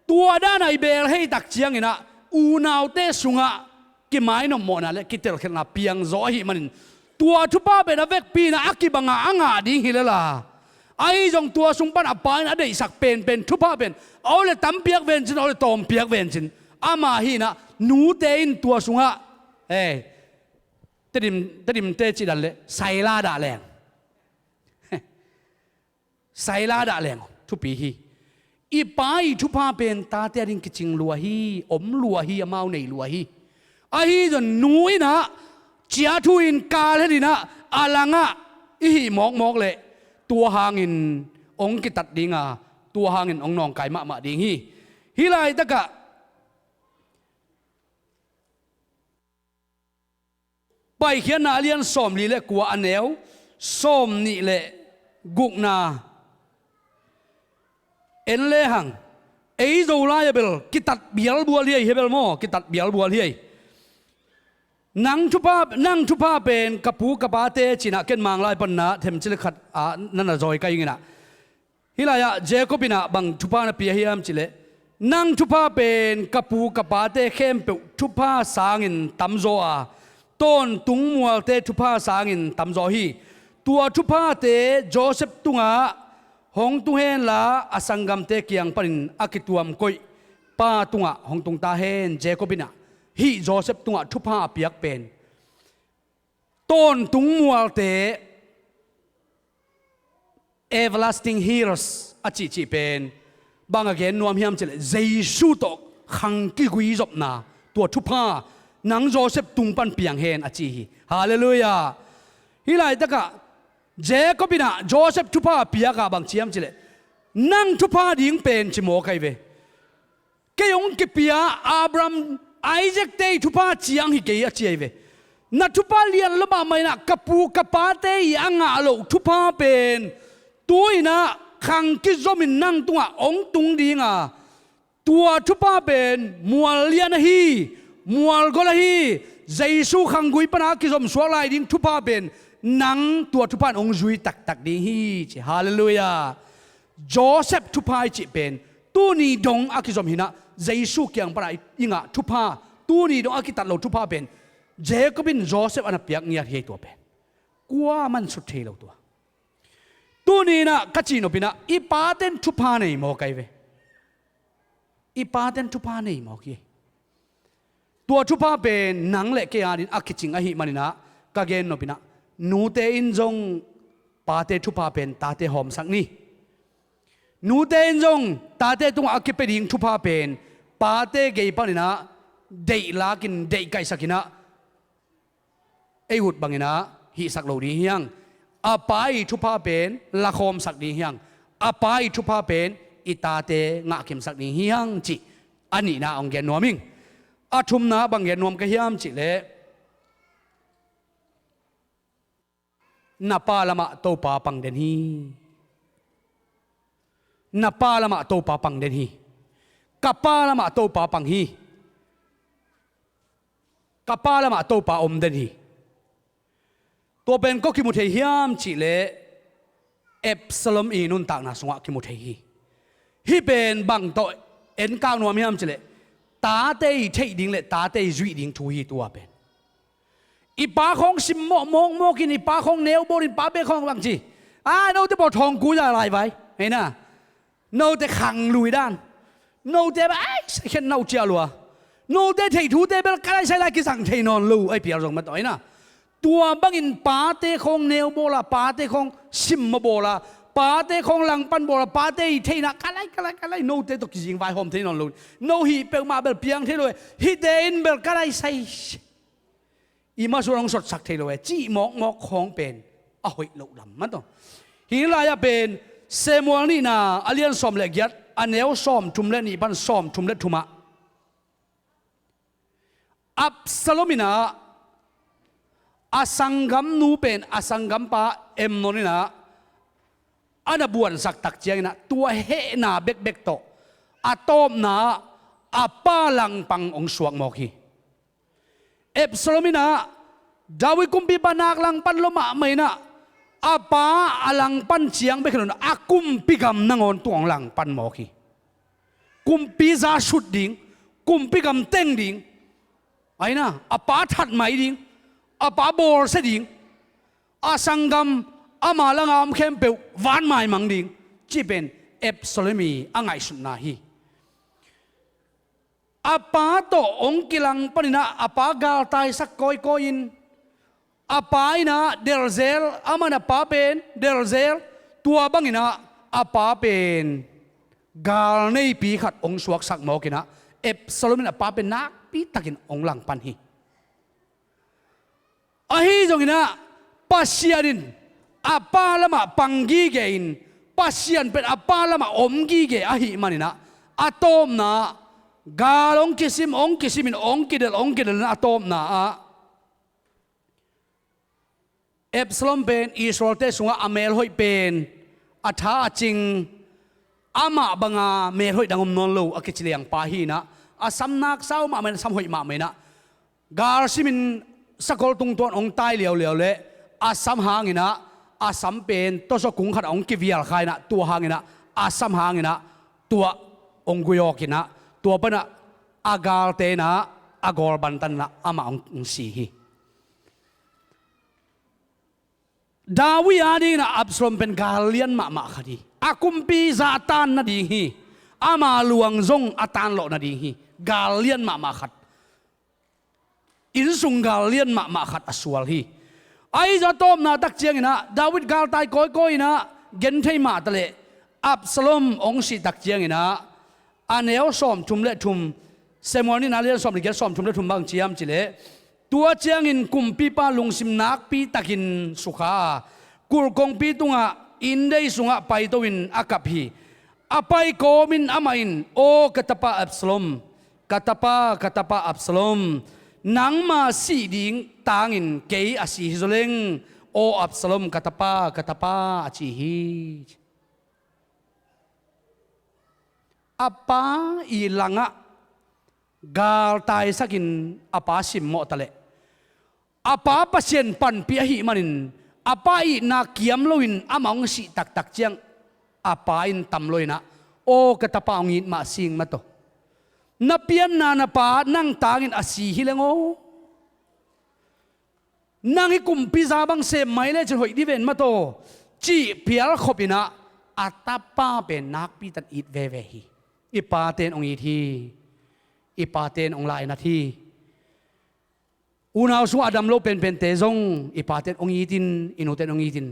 tua dan a i beel hei tak ciangin ah unaute sungah kimainomhmawhna le kitelkhialhna piang zaw ahih manin, tua thupha pen a vekpi in ah a kibang a a ngah ding hi lel a, ahi zong tua sung pan a Pa in a deihsak penpen thupha pen a aw le tam piak vencin, a aw le tawm piak vencin, ama hi in ah nute in tua sungah, eh, Tedim, Tedimte cih dan le saila dah leng, saila dah leng thupi hi. I Pa i thupha pen tate a ding kicing lua hi, om lua hi, amau nei lua hi. Ahi zong nu in ah ciah thu in kal het in ah a langah i hih mawkmawk leh tua hangin hong kitat ding a, tua hangin hong nawngkai mahmah ding hi. Hih laitakah Paikhiatna a lian sawmli le kua, a neu sawmnih le gukna en lehang, ei Zolai a bel kitat bialbual hi ei, hi bel maw, kitat bialbual hi ei. Nang thupha, nang thupha pen ka pu ka pate ci-in ah ken Manglai pan na themcik le khat ah na na zawi ka ing in ah, hih lai-ah Jacob in ah bang thupha na pia hiam cih leh, nang thupha pen ka pu ka pate khempeuh thupha sangin tamzaw a, tawntung mualte thupha sangin tamzaw hi. Tua thuphate Joseph tungah hong tung henla, a sanggamte kiang panin a kituam koih pa tungah hong tung ta hen. Jacob in ah hih Joseph tungah thupha a piak pen tawntung mualte, everlasting hills a cihcih pen bang a gen nuam hiam cih leh, Jesu tawh khang kiguizopna, tua thupha nang Joseph tung pan piang hen a ci hi. Halleluiah. Hih laitakah Jacob in ah Joseph thupha a piak a bang ci hiam cih leh, nang thupha ding pen ci mawk ahi ve. Kei hong kipia Abraham, Isaac te i thupha ciang hi kei a ci ahi ve. Na thupha lian lo mahmah in ah ka pu ka pate i a ngah loh thupha pen tu-in ah khang kizomin nang tungah hong tung ding a, tua thupha pen mual lian ahi, mual gol ahi, Jesu khanggui pana a kizom suak lai ding thupha pen nang tua thupha in hong zui taktak ding hi ci. Halleluiah. Joseph thupha i cih pen tuni dong a kizom hi in ah, Jesu kiang pana i ngah thupha, tuni dong a kitat lo thupha pen Jacob in Joseph a na piak ngiat hi ei tua pen. Kuaman sut thei lo tua. Tuni in ah ka cihnop in ah i paten thupha nei mawk ahi ve. I paten thupha nei mawk hi. Tua thupha pen nang le kei adingin a kicing ahih manin ah ka gennop in ah, nute in zong pate thupha pen tate hawmsak ni. Nute in zong tate tungah a kipia ding thupha pen pate gei panin ah deih lakin, deih kaihsak in ah, ei ut bangin ah hihsak lo ding hi hang. A pa i thupha pen lakhawmsak ding hi hang. A pa i thupha pen i tate ngahkimsak ding hi hang cih a nihna hong gen nuam ing. A thumna bang gen nuam ka hiam cih leh, na pa lamah Topa pang den hi. Na pa lamah Topa pang den hi. Ka pa lamah Topa pang hi. Ka pa lamah Topa om den hi. Tua pen kua kimu thei hiam cih leh, Absalom i nuntakna sungah kimu thei hi. Hih pen bang tawh enkak nuam hiam cih leh, tate i theih ding le tate i zuih ding thu hi tua pen. I pa khawng simmawh mawkmawk in, i pa khawng neu bawl in, pa bek khawng bang ci, a, note bawl thawngkul a laivai, hei na. Note khang lui dan. Note bel ai sai khen nau cia lua. Note theih thute bel ka lai sai lai kizang thei nawn lo, ai pial zong mataw, hei na. Tua bangin pate khawng neu bawl a, pate khawng simmawh bawl a, pate khawng langpan bawl a, pate i theihna ka lai, ka lai, ka lai, note tawh kizing vaihawm thei nawn lo. No hih peuhmah bel piang thei lo. Hihte in bel ka lai sai, i masuan hong sotsak thei lo e, cih mawkmawk khawng pen a hoih loh lam mataw. Hih lai-ah pen Samuel nihna a lian sawm le giat, a neu sawmthum le nih pan sawmthum le thumah, Absalom in ah a sanggamnu pen a sanggampa Amnon in ah a na buansak tak ciangin ah, tua hehna bekbek tawh a tawpna ah a pa langpang hong suak mawk hi. Absalom in ah David kumpipa nak langpan lua mahmah in ah, a pa a langpan ciang bek hi lo in a kumpi gam nangawn tung hong langpan mawk hi. Kumpi za sut ding, kumpi gam teng ding, ahi na, a pa that mai ding, a pa bawlsia ding, a sanggam ama langa om khempeuh van maimang ding, cih pen Absalom i a ngaihsutna hi. A pa tawh hong kilang panin ah a pa galtaisak kawikawi in, a pa in ah delhzel, amah in a pa pen delhzel, tua bangin ah a pa pen gal neipi khat hong suaksak mawk in ah, Absalom in a pa pen nakpitakin hong langpan hi. Ahi zongin ah Pasian in a pa lamah pang gige in, Pasian pen a pa lamah om gige ahih manin ah, a tawpna ah gal hong kisim, hong kisimin, hong kidelh, hong kidelhin, a tawpna ah Absalom pen Israelte sungah a melhoih pen a tha a cing, amah banga melhoih dang om nawn lo a kici liangpa hi in ah, a sam nak sau mahmah in ah, sam hoih mahmah in ah, gal simin sakol tungtawn hong tai liauliau leh a sam hangin ah, a sam pen tawsaw kung khat ah hong kivial kha in ah, tua hangin ah, a sam hangin ah tua hong gui awk in ah, tua pan ah a galte in ah a gawl bantan in ah amah hong, hong si hi. David adingin ah Absalom pen gal lian mahmah khat hi. A kumpi za a tan nading hi. Ama luang zong a tan lawh nading hi. Gal lian mahmah khat, innsung gal lian mahmah khat a sual hi. Ahi zong a tawpna tak ciangin ah David galtai kawikawi in ah genthei mah taleh Absalom hong sih tak ciangin ah, a neu sawmthum le thum, Samuel nihna lian sawm le giat, sawmthum le thum bang ci hiam cih leh, tua ciangin kumpipa lungsim nakpitakin sukha a, kulh kongpi tungah inndei sungah paito in a kap hi. A pai kawmin amah in, "Aw ka tapa Absalom, ka tapa, ka tapa Absalom, nangma sih ding tangin kei a si hi zaw leng, aw Absalom, ka tapa, ka tapa," a ci hi. A pa i langah galtaisakin a pa simmawh taleh, a pa Pasian panpih ahih manin a pa itna kiam loin amah hong sih taktak ciang, a pa in tam lo in ah, "Aw ka tapa, hong it mah sing maw taw. Na pianna na pa nang tangin a si hi leng aw. Nang hih kumpi za bang sem mai lecin hoih dih ven maw taw," cih phial khop in ah, a tapa pen nakpi takin it veve hi. I pate in hong it hi. I pate in hong lainat hi. Unau sungah a dam lo penpente zong i pate in hong itin, i nute in hong itin,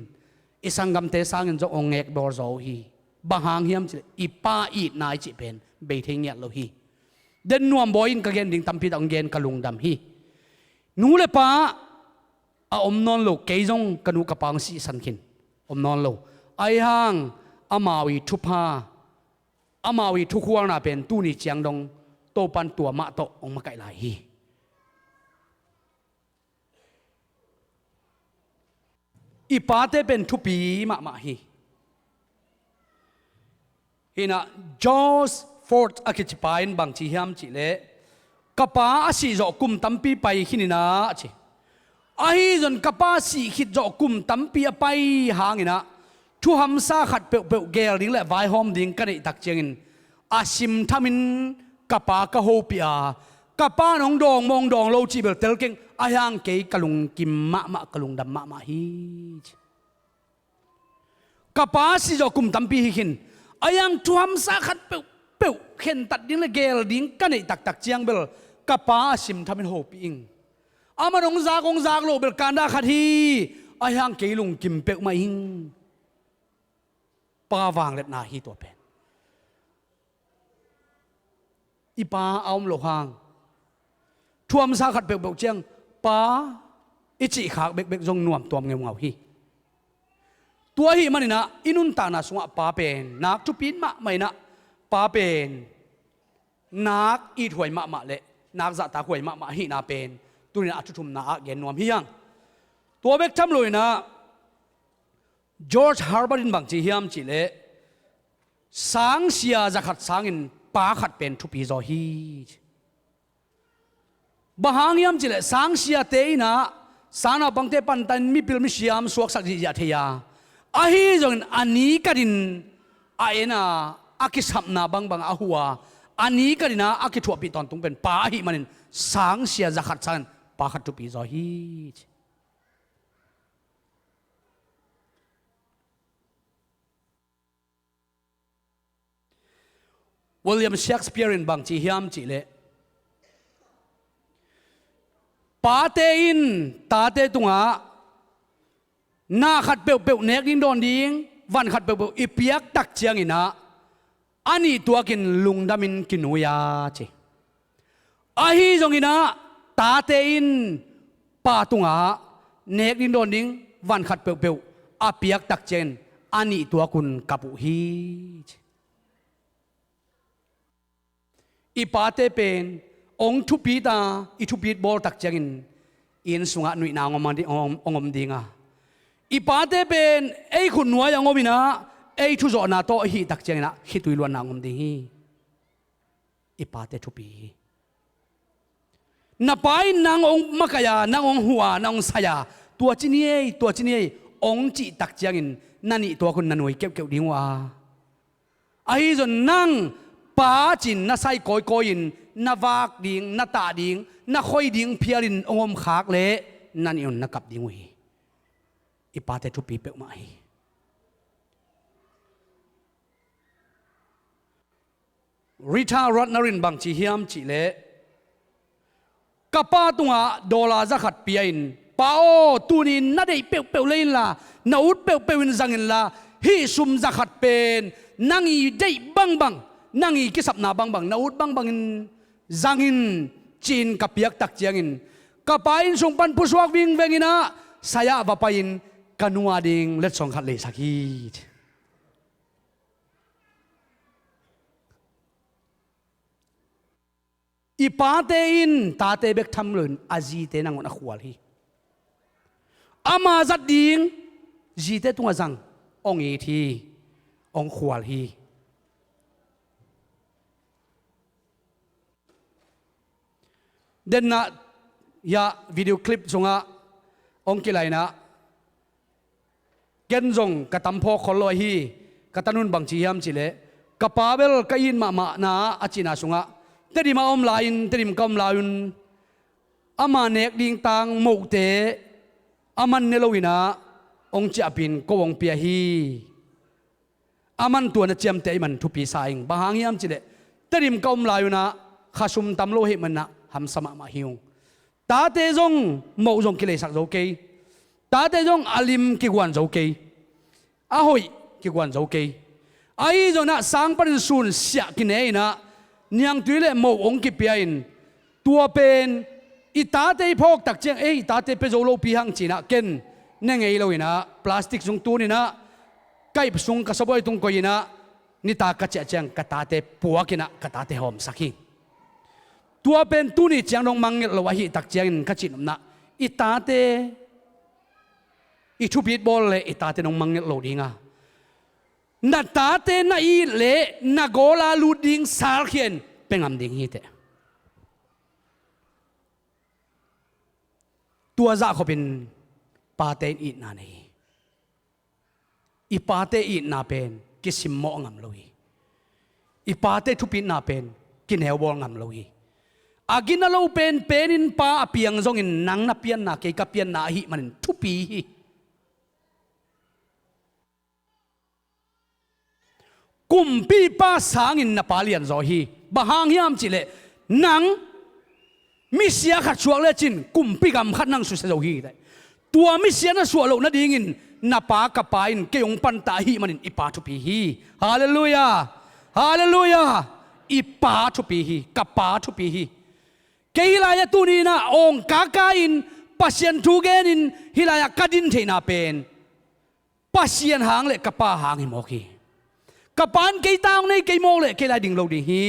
i sanggamte sangin zong hong ngekbawl zaw uh hi. Bang hang hiam cih leh i pa itna i cih pen bei thei ngiat lo hi. Den nuam bawi in ka gen ding tampi tak hong gen, ka lungdam hi. Nu le pa a om nawn lo, kei zong ka nu ka pa hong sihsan khin om nawn lo. Ahi hang amau i thupha, amau i thukhualna pen tuni ciang dong Topan tua mah tawh hong makaih lai hi. I pate pen thupi mahmah hi. Hi in ah George Ford a kici pa in bang ci hiam cih leh, "Ka pa a sih zawh kum tampi pai khin in ah," a ci. Ahi zong ka pa sih khit zawh kum tampi a pai hangin ah, thuhamsa khat peuhpeuh gel ding le vaihawm ding ka neih tak ciangin, a simthamin ka pa ka hopih a, ka pa in hong dawng maw hong dawng lo cih bel tel keng, ahi hang kei ka lungkim mahmah, ka lungdam mahmah hi, ci. Ka pa sih zawh kum tampi hi khin, ahi hang thuhamsa khat peuhpeuh khentat ding le gel ding ka neih taktak ciang bel ka pa a simthamin hopih ing. Aman hong zak, hong zak loh bel kanda khat hi, ahi hang kei lungkim peuhmah ing. Pa vangliatna hi tua pen. I pa a om loh hang, thuhamsa khat peuhpeuh ciang pa i cih khak bekbek zong nuam tuam ngeungau hi. Tua ahih manin ah i nuntakna sungah pa pen nak thupi mahmah in ah, pa pen nak ithuai mahmah le nak zahtakhuai mahmah ahihna pen tuni in ah a thuthumna ah gen nuam hi hang. Tua bek tham lo in ah George Herbert in bang ci hiam cih leh, sangsia zakhat sangin pa khat pen thupi zaw hi. Bang hang hiam cih leh sangsiate in ah sangnaupangte pantan mipil misiam suaksak zihziah thei a, ahi zongin a ni katin a en a, a kisapna bangbang a huh a, a ni katin ah a kithuahpih tawntung pen pa ahih manin sangsia za khat sangin pa khat thupi zaw hi. William Shakespeare in bang ci hiam cih leh, pate in tate tungah na khat peuhpeuh nek ding dawn ding van khat peuhpeuh i piak tak ciangin ah a nih tuakin lungdamin kinui a ci. Ahi zongin ah tate in pa tungah nek ding dawn ding van khat peuhpeuh a piak tak ciangin a nih tuakun kap uh hi ci. I pate pen ong thupit a, i thupit bawl tak ciangin i inn sungah nuihna ong om, ong om, ong om ding a, i pate pen ei khutnuai ah ong om in ah ei thuzawhna tawh i hih tak ciangin ah khitui luanna ong om ding hi. I pate thupi hi. Na pa in nang ong makaih a, nang ong huh a, nang ong sai a, tua ci ni ei, tua ci ni ei ong cih tak ciangin na nih tuakun na nui keuhkeuh ding uh a, ahi zong nang pa cin na sai kawikawi in na vak ding, na tah ding, na khoi ding phialin ong om khak leh na nih un na kap ding uh hi. I pate thupi peuhmah hi. Rita Rudner in bang ci hiam cih leh, ka pa tungah dollar za khat pia in, pa aw, tuni na deih peuhpeuh lei inla, na ut peuhpeuh in zang inla, hih sum za khat pen nang i deih bangbang, nang i kisapna bangbang, na ut bangbangin zang in ci-in ka piak tak ciangin ka pa inn sung pan pusuak vingveng in ah sai ah va pai-in ka nu a ding letsong khat leisak hi. I pate in tate bek tham loin a zite nangawn a khual hi. Ama zat ding zite tungah zang, ong it hi, ong khual hi. Denah hiah video clip sungah ong kilainah ken zong ka tam phawk khol lo ahi. Ka tanun bang ci hiam cih leh, ka pa bel ka it mahmahna a cihna sungah Tedim a om lai-in, Tedim ka om lai-un ama nek ding tang mohte a man ne loinah ong ciahpih-in ko ong pia hi. A man tua na ciamteh ahih man thupi sa ing. Bang hang hiam cih leh Tedim ka om lai-un ah khasum tam lo ahih manah hamsa mahmah hi ung. Tate zong moh zong kileisak zo kei. Tate zong a lim kiguan zo kei. A hoih kiguan zo kei. Ahi zongin ah sang panin sun siah kine in ah niangtui le moh ong kipia in, tua pen i tate i phawk tak ciang, ei, i tate pia zo lopi hang ci-in ah ken ne ngei lo in ah plastic zong tun in ah ka ip sung ka sabuai tung koih in ah nitak ka ciah ciang ka tate puak in ah ka tate hawmsak hi. Tua pen tuni ciang dong mangngilh lo ahih tak ciangin ka cih nopna, i tate i thupit bawl le i tate dong mangngilh lo ding a, na tate na it le na gawl a lut ding salkhia in pia ngam ding hi teh. Tua zah khopin pate in itna nei hi. I pate itna pen kisimmawh ngam lo hi. I pate thupitna pen kineubawl ngam lo hi. A gina lo penpen in pa a piang zongin nang na pianna kei ka pianna ahih manin thupi hi. Kumpipa sangin na pa lianzaw hi. Bang hang hiam cih leh nang misia khat suak lecin kumpi gam khat nang susia zo hi. Tua misia na suah loh nadingin na pa ka pa in kei hong panta ahih manin i pa thupi hi. Halleluiah. Halleluiah. I pa thupi hi. Ka pa thupi hi. Kei hih lai-ah tuni in ah awng kaka in Pasian thu genin hih lai-ah ka din theihna pen Pasian hang le ka pa hang hi mawk hi. Ka pa in kei ta hong nei kei mawk leh kei lai ding lo ding hi.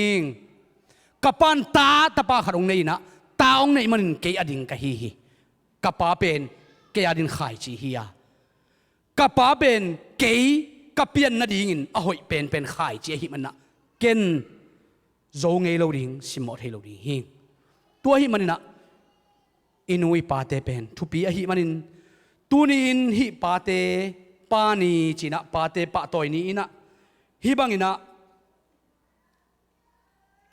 Ka pa in ta, tapa khat hong nei in ah ta hong neih manin kei a ding ka hi hi. Ka pa pen kei a din khaici hi a, ka pa pen kei ka pian nadingin a hoih penpen khaici ahih manah ken zo ngei lo ding, simmawh thei lo ding hi. Tua ahih maninah i nu i pate pen thupi ahih manin, tuni-in hih pate pa ni cinah, pate pahtawi ni inah, hih banginah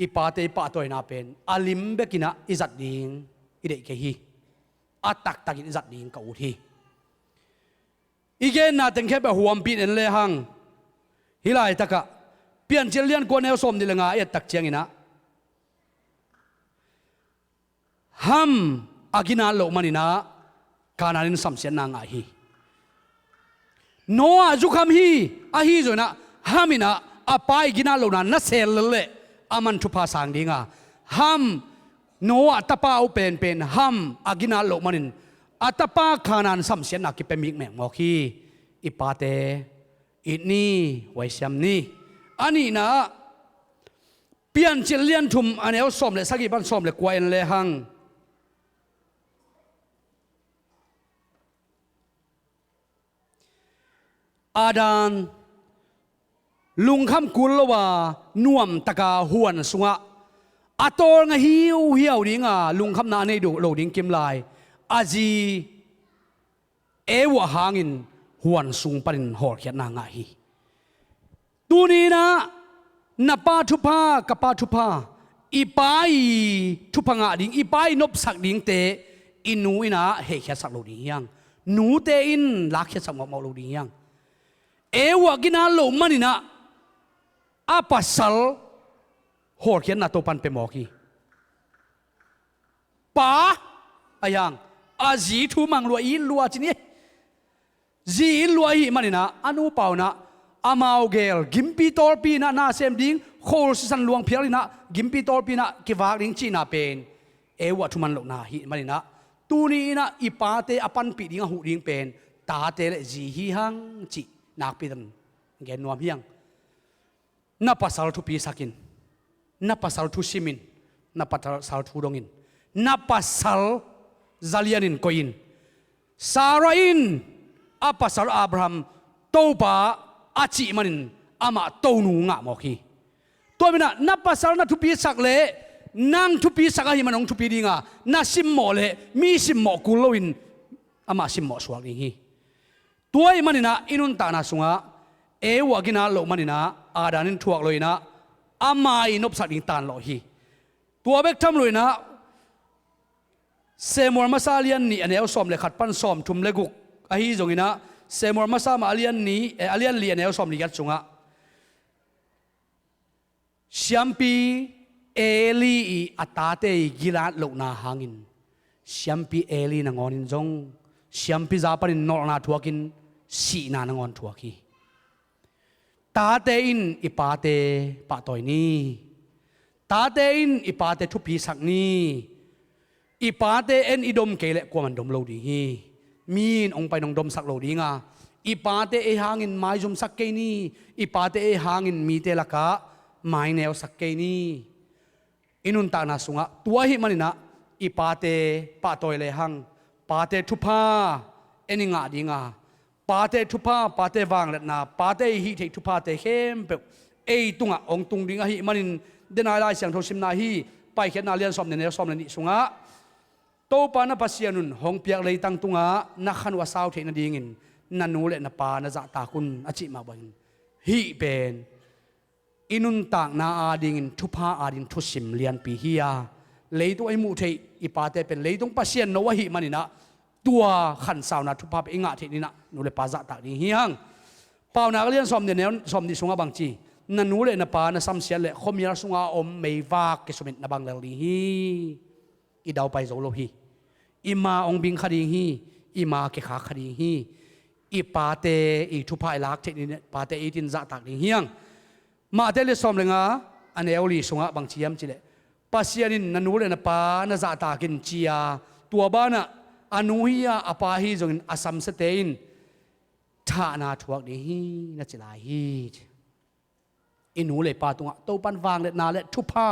i pate i pahtawina pen a lim bekinah i zat ding i deih kei hi. A taktakin i zat ding ka ut hi. I genna teng khempeuh huampih en lehang, hih laitakah Piancil lian kua neu sawm nih le nga i ettak cianginah, Ham a ginat loh maninah Kanaan in samsiatna ngah hi. Noah zukham hi, ahi zonginah Ham inah a pa i ginat lohna na seel lel leh aman thupha sang dinga, Ham, Noah tapa uh penpen Ham a ginat loh manin a tapa Kanaan samsiatna kipia mikmek mawk hi. I pate it ni, huaisiam ni. A nihna ah Piancil lian thum a neu sawm le sagih pan sawm le kua en lehang, Adam lungkham kul lo a nuamtaka huan sungah a tawlnga hiuhiau dinga lungkhamna a nei lo ding kimlai a zi Eva hangin huan sung panin hawlkhiatna ngah hi. Tuninah na pa thupha, ka pa thupha, i pa i thupha ngah ding, i pa i nopsak dingte i nu inah heikhiatsak lo ding hiang. Nute in lakkhiatsak mawkmawk lo ding hiang. Eva ginat loh maninah a pasal hawlkhiatna Topan pia mawk hi. Pa, a hiang, a zi thu mang lua, it lua ci ni. Zi it lua ahih maninah a nupa unah amau gel gimpi tawlpi inah na sem ding, khol sisan luang phial inah gimpi tawlpi inah kivak ding cihna pen Eva thuman lohna ahih maninah, tuni inah i pate a panpih ding a huh ding pen tate le zi hi hang cih nakpi tan gen nuam hiang. Na pasal thupisakin, na pasal thusimin, na pasal thu dongin, na pasal zalianin koihin. Sarah in a pasal Abraham Topa a cih manin amah tonu ngah mawk hi. Tua maninah na pasal na thupisak leh nang thupisak ahih manin hong thupi dinga, na simmawh leh mi simmawh kul loin amah simmawh suak ding hi. Tua ahih maninah i nuntakna sungah Eva ginat loh maninah Adam in thuak lo inah ama i nopsak ding tanlawh hi. Tua bek tham lo inah Samuel masa a lian nih a neu sawm le khat pan sawm thum le guk, ahi zonginah Samuel masa mah a lian nih, eh, a lian li a neu sawm le giat sungah Siampi Eli i a tate i ginat lohna hangin Siampi Eli nangawnin zong Siampi za panin nolhna thuakin sihna nangawn thuak hi. Tate in i pate pahtawi ni. Tate in i pate thupisak ni. I pate en i dom kei leh kuaman dom lo ding hi. Mi in hong pai nong domsak lo dinga, i pate ei hangin maizumsak kei ni. I pate ei hangin mite lakah maineusak kei ni. I nuntakna sungah tua ahih maninah i pate pahtawi lehang, pate thupha en i ngah dinga, pate thupha, pate vangliatna, pate i hih theih thuphate khempeuh ei tungah hong tung ding ahih manin, denai Lai Siangtho simna hi. Paikhiatna lian sawm le nih, neu sawm le nih sungah Topa na Pasian un hong piak leitang tungah na khan uh a sau theih nadingin na nu le na pa na zahtak un, a cih mah bangin hih pen i nuntakna adingin thupha ading thusim lianpi hi a, leitung a i muh theih i pate pen leitung pasian no ahih maninah tua khansauna thupha pen i ngah theih ninah nu le pa zahtak ding hi hang. Paunak a lian sawm nih, neu sawm nih sungah bangci, na nu le na pa na samsiat leh khuamial sunga om meivak kisumin na bang lel ding hi. I daupai zo lo hi. I ma hong bing kha ding hi. I ma kikhak kha ding hi. I pate i thupha i lak theih ni, pate i tin zahtak ding hi hang. Mate lian sawm le nga a neu li sungah bangci hiam cileh, Pasian in na nu le na pa na zahtak in ci a, tua banah a nu hi a, a pa hi zongin a samsiate in thahna thuak ding hi, na ci lai hi. I nu le pa tungah Topan vangliatna le thupha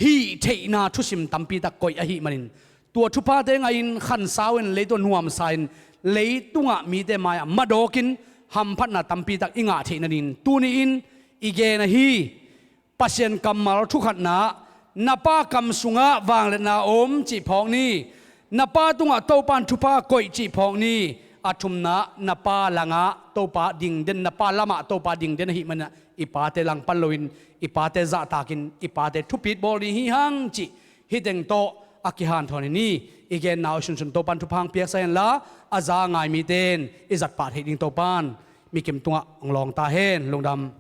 hih theihna thusim tampitak koih ahih manin, tua thuphate ngahin khansau in leitung nuamsa in leitungah mite mai-ah madawkin hamphatna tampitak i ngah theih nadingin tuni-in i gen ahi. Pasian kammal thukhatna, na pa kam sungah vangliatna om cih phawk ni. Na pa tungah Topan thupha koih cih phawk ni. A thumna, na pa langah Topa dingden, na pa lamah Topa dingden ahih manin i pate langpan loin, i pate zahtakin, i pate thupit bawl ding hi hang cih hih teng tawh a kihanthawn hi ni. I genna uh sunsun Topan thupha hong piaksak henla, a za a ngai mite in i zat pah theih ding Topan mikim tungah hong lawng ta hen. Lungdam.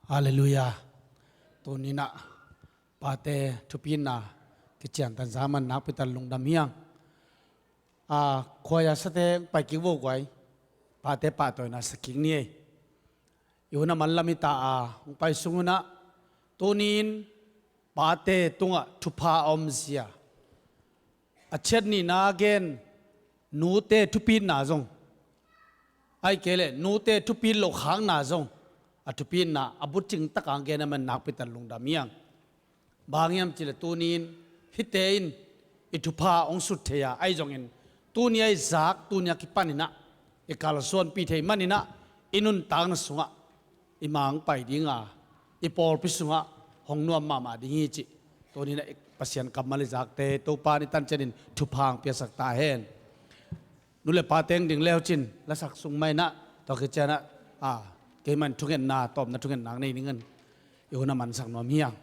Halleluiah. Tuni-in ah pate thupitna kiciantan zah man nakpi tak lungdam hi hang. A, khuaia sate pai kik vo guai. Pate pahtawina sa kik ni ei. I hun a man lam hi ta a, hong pai sung un ah, tuni-in pate tungah thupha a omzia, a chiat nihna gen, nute thupitna zong, ahih kei leh nute thupit loh khakna zong, a thupitna a bucing takin gen a man nakpi tak lungdam hi hang. Bang hang hiam cih leh tuni-in hihte in i thupha hong sut thei a, ahi zongin tuni a i zak, tuni a kipanin ah i kalsuanpih thei manin ah i nuntakna sungah i mang pai ding a, i pawlpi sungah hong nuam mahmah ding hi cih tuni-in ah i Pasian kammal i zakte Topa in i tan ciangin thupha hong piaksak ta hen. Nu le pa teng ding le uh cin, lasak sung mah in ah, tua khit ciangin ah, a, keimah in thungetna, tawpna thungetna nei ning in, i hun a mansak nuam hi hang.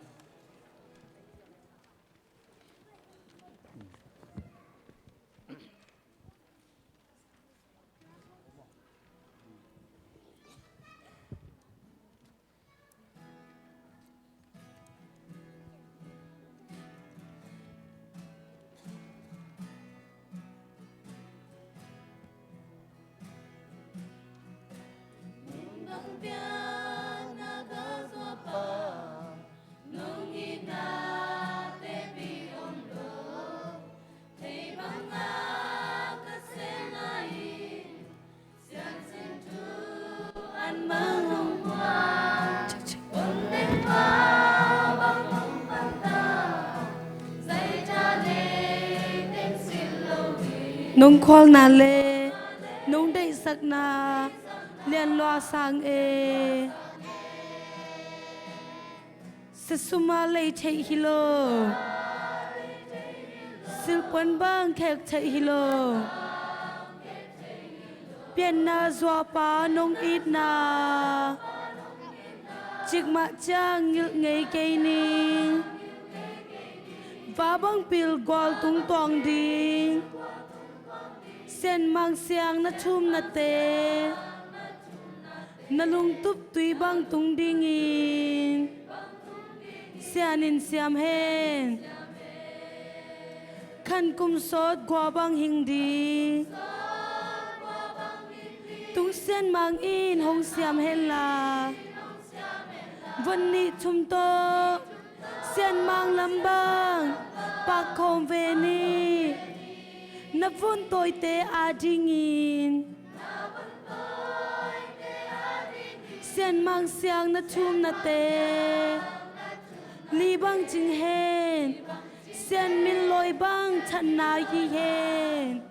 Nong khualna le nong deihsakna lianlua sang e. Sasuma lei theih hi lo. Silpuan bang khek theih hi lo. Pianna zuapa nong itna, cikmah ciang ngilh ngei kei ning. Va bang pil gual tung tuang ding. Sianmang siang na thumnate na lungtup tui bang tung dingin Sian in siam hen. Khan kum sawt gua bang hing ding. Tung Sianmang in hong siam hen la. Von nih thum tawh Sianmang lam bang pak khawm ve ni. Na vun tawite adingin Sianmang siang na thumnate li bang cing hen. Sian min lawi bang thatna hi hen.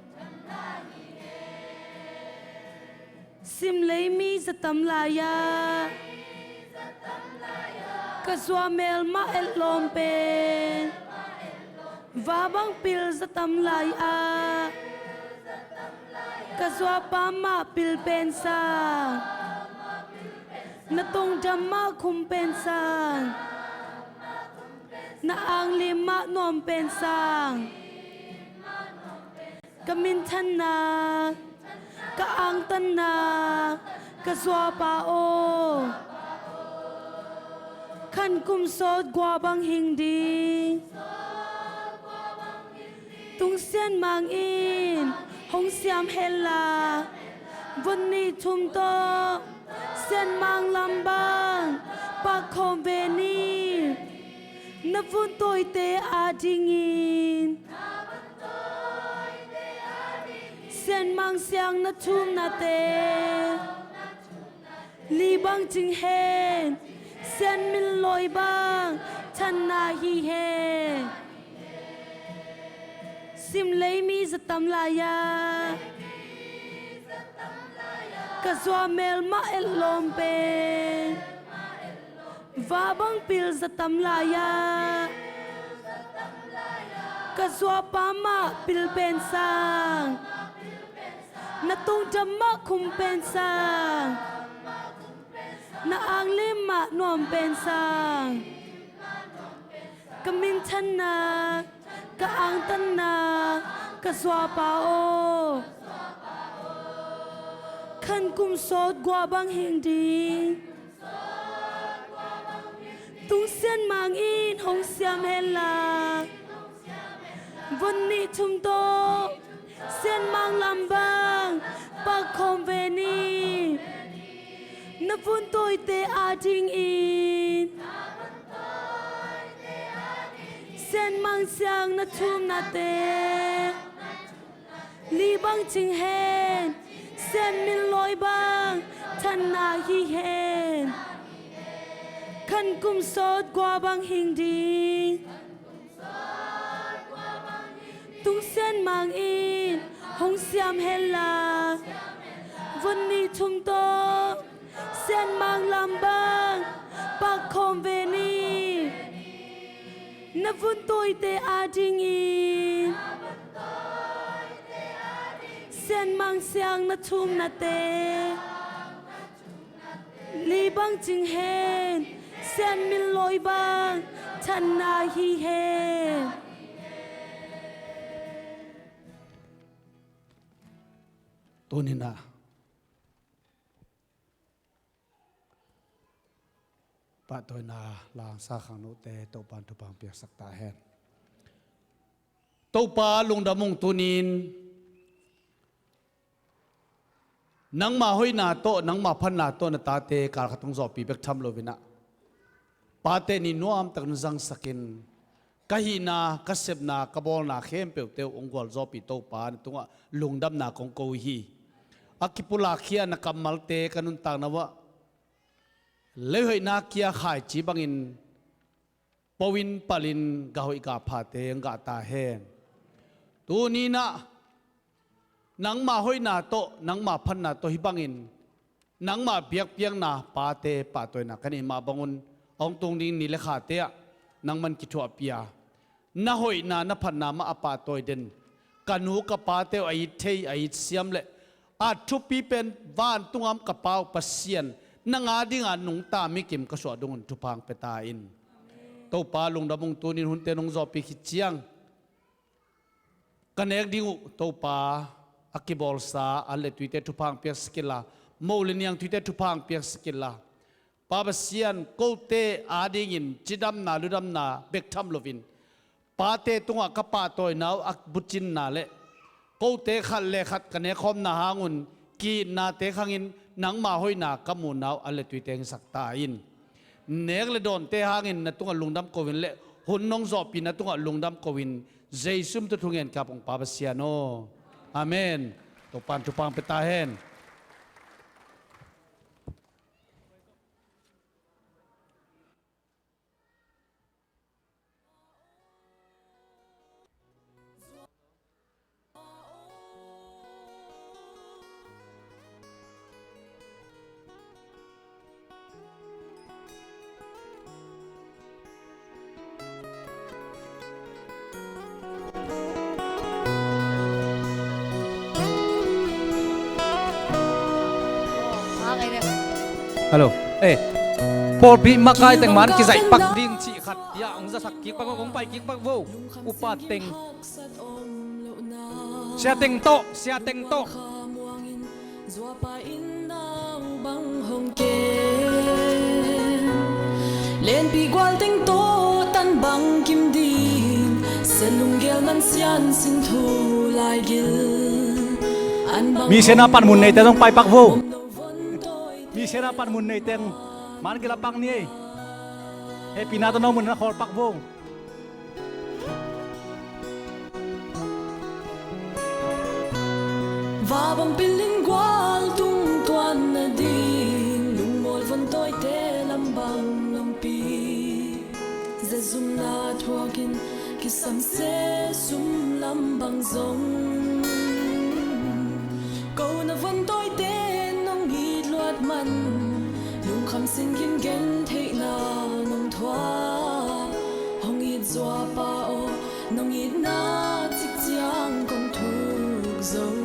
Simlei mi zatam lai-ah ka zuamel mah etlawm pen, va bang pil zatam lai-ah ka zuapa mah pil pen sang, na tongdam mah khum pen sang, na anglim mah nuam pen sang. Ka minthanna, ka angtanna, ka zuapa aw, khan kum sawt gua bang hing ding. Tung Sianmang in hong siam hen la, vun nih thum tawh Sianmang lam bang pak khawm ve ni. Na vun tawite adingin Sianmang siang na thumnate li bang cing hen. Sian min lawi bang thanna hi hen. Simlei mi za tam lai-a ka zuah melmah etlawm pen, vah bang pil za tam lai-a ka zuahpa mah pil pen sang, na tungdam mah khum pen sang, na anglim mah nuam pen sang. Ka minthanna, ka angtanna, ka zuahpa aw, khan kum sawt gua bang hing ding. Tung Sianmang in hong siam henla, vun nih thum tawh Sianmang lam bang pak khawm ve ni. Na vun tawite adingin Sianmang siang na thumnate li bang cing hen. Sian min lawi bang thanna hi hen. Khan kum sawt gua bang hing ding. Tung Sianmang in hong siam henla, vun nih thum tawh Sianmang lam bang pak khawm ve ni. Na vun tawite adingin Sianmang siang na thumnate li bang cing hen. Sian min lawi bang thanna hi hen. Tuni-in ah pahtawina langsa khangnote Topa'n thupha piaksak ta hen. Topa lungdam ung. Tuni-in nangma hoihna tawh, nangma phatna tawh na tate kal khat hong zawhpih bek tham loin ah, pate ni nuamtak na zangsakin, ka hihna, ka sepna, ka bawlna khempeuhte uh hong gualzawhpih Topa, na tungah lungdamna kong ko uh hi. A kipulakkhia na kammalte ka nuntakna uah leihoihna kia khaici bangin po-in palin gah hoih gah phate hong gah ta hen. Tuni-in ah nangma hoihna tawh, nangma phatna tawh hih bangin nangma biakpiakna pate pahtawina ka neih mah bangun, a hong tung ding ni le khate ah nangman kithuahpih a, na hoihna na phatna mah a pahtawi den ka nu ka pate uh a it thei, a it siam le a thupi pen vantung a om ka Pa uh Pasian, nang adinga nungta mikim ka suah ding un thupha hong pia ta in. Topa lungdam ung. Tuni-in hunte nong zawhpih khit ciang ka nek ding uh Topa, a kibawlsa an le tuite thupha hong piaksak inla, mo le niang tuite thupha hong piaksak inla, Pa Pasian, kote adingin cidamna ludamna bek tham loin pate tungah ka pahtawina uh a bucinna le kote khat le khat ka nekkhawmna hangun ki-itnate khangin nangma hoihna ka muhna uh an le tuite hong hisak ta in. Nek le dawnte hangin na tungah lungdam ko-in le hun nong zawhpih na tungah lungdam ko-in, Jesu min tawh thungen ka hong Pa Pasian aw. Amen. Topa'n thupha hong pia ta hen. Hello. Eh, pawlpi makai teng man kizaih pak ding cih khat ia hong zasak kik pak vo, hong pai kik pak vo. Upa teng, sia teng tawh, sia teng tawh. Zuapa in nau bang hong ken, lenpi gual teng tawh tan bang kim ding, sen lunggel man sian sin thu lai gil. An bang mi siana pan mun neite zong pai pak vo. Mi siana pan mun neite man gil a pak ni ei. Hehpihna tawh no mun na khawl pak vo. Vabang pilin gual tung tuan nading, lungmual von tawite lambang longpi. Zazum Na thuakin kisam se sum lam bang zong, ko na von tawite nong it luat man, lungkham sin gim gentheihna nong thuak. Hong it zuapa aw, nong itna cik ciang kong thuk zo.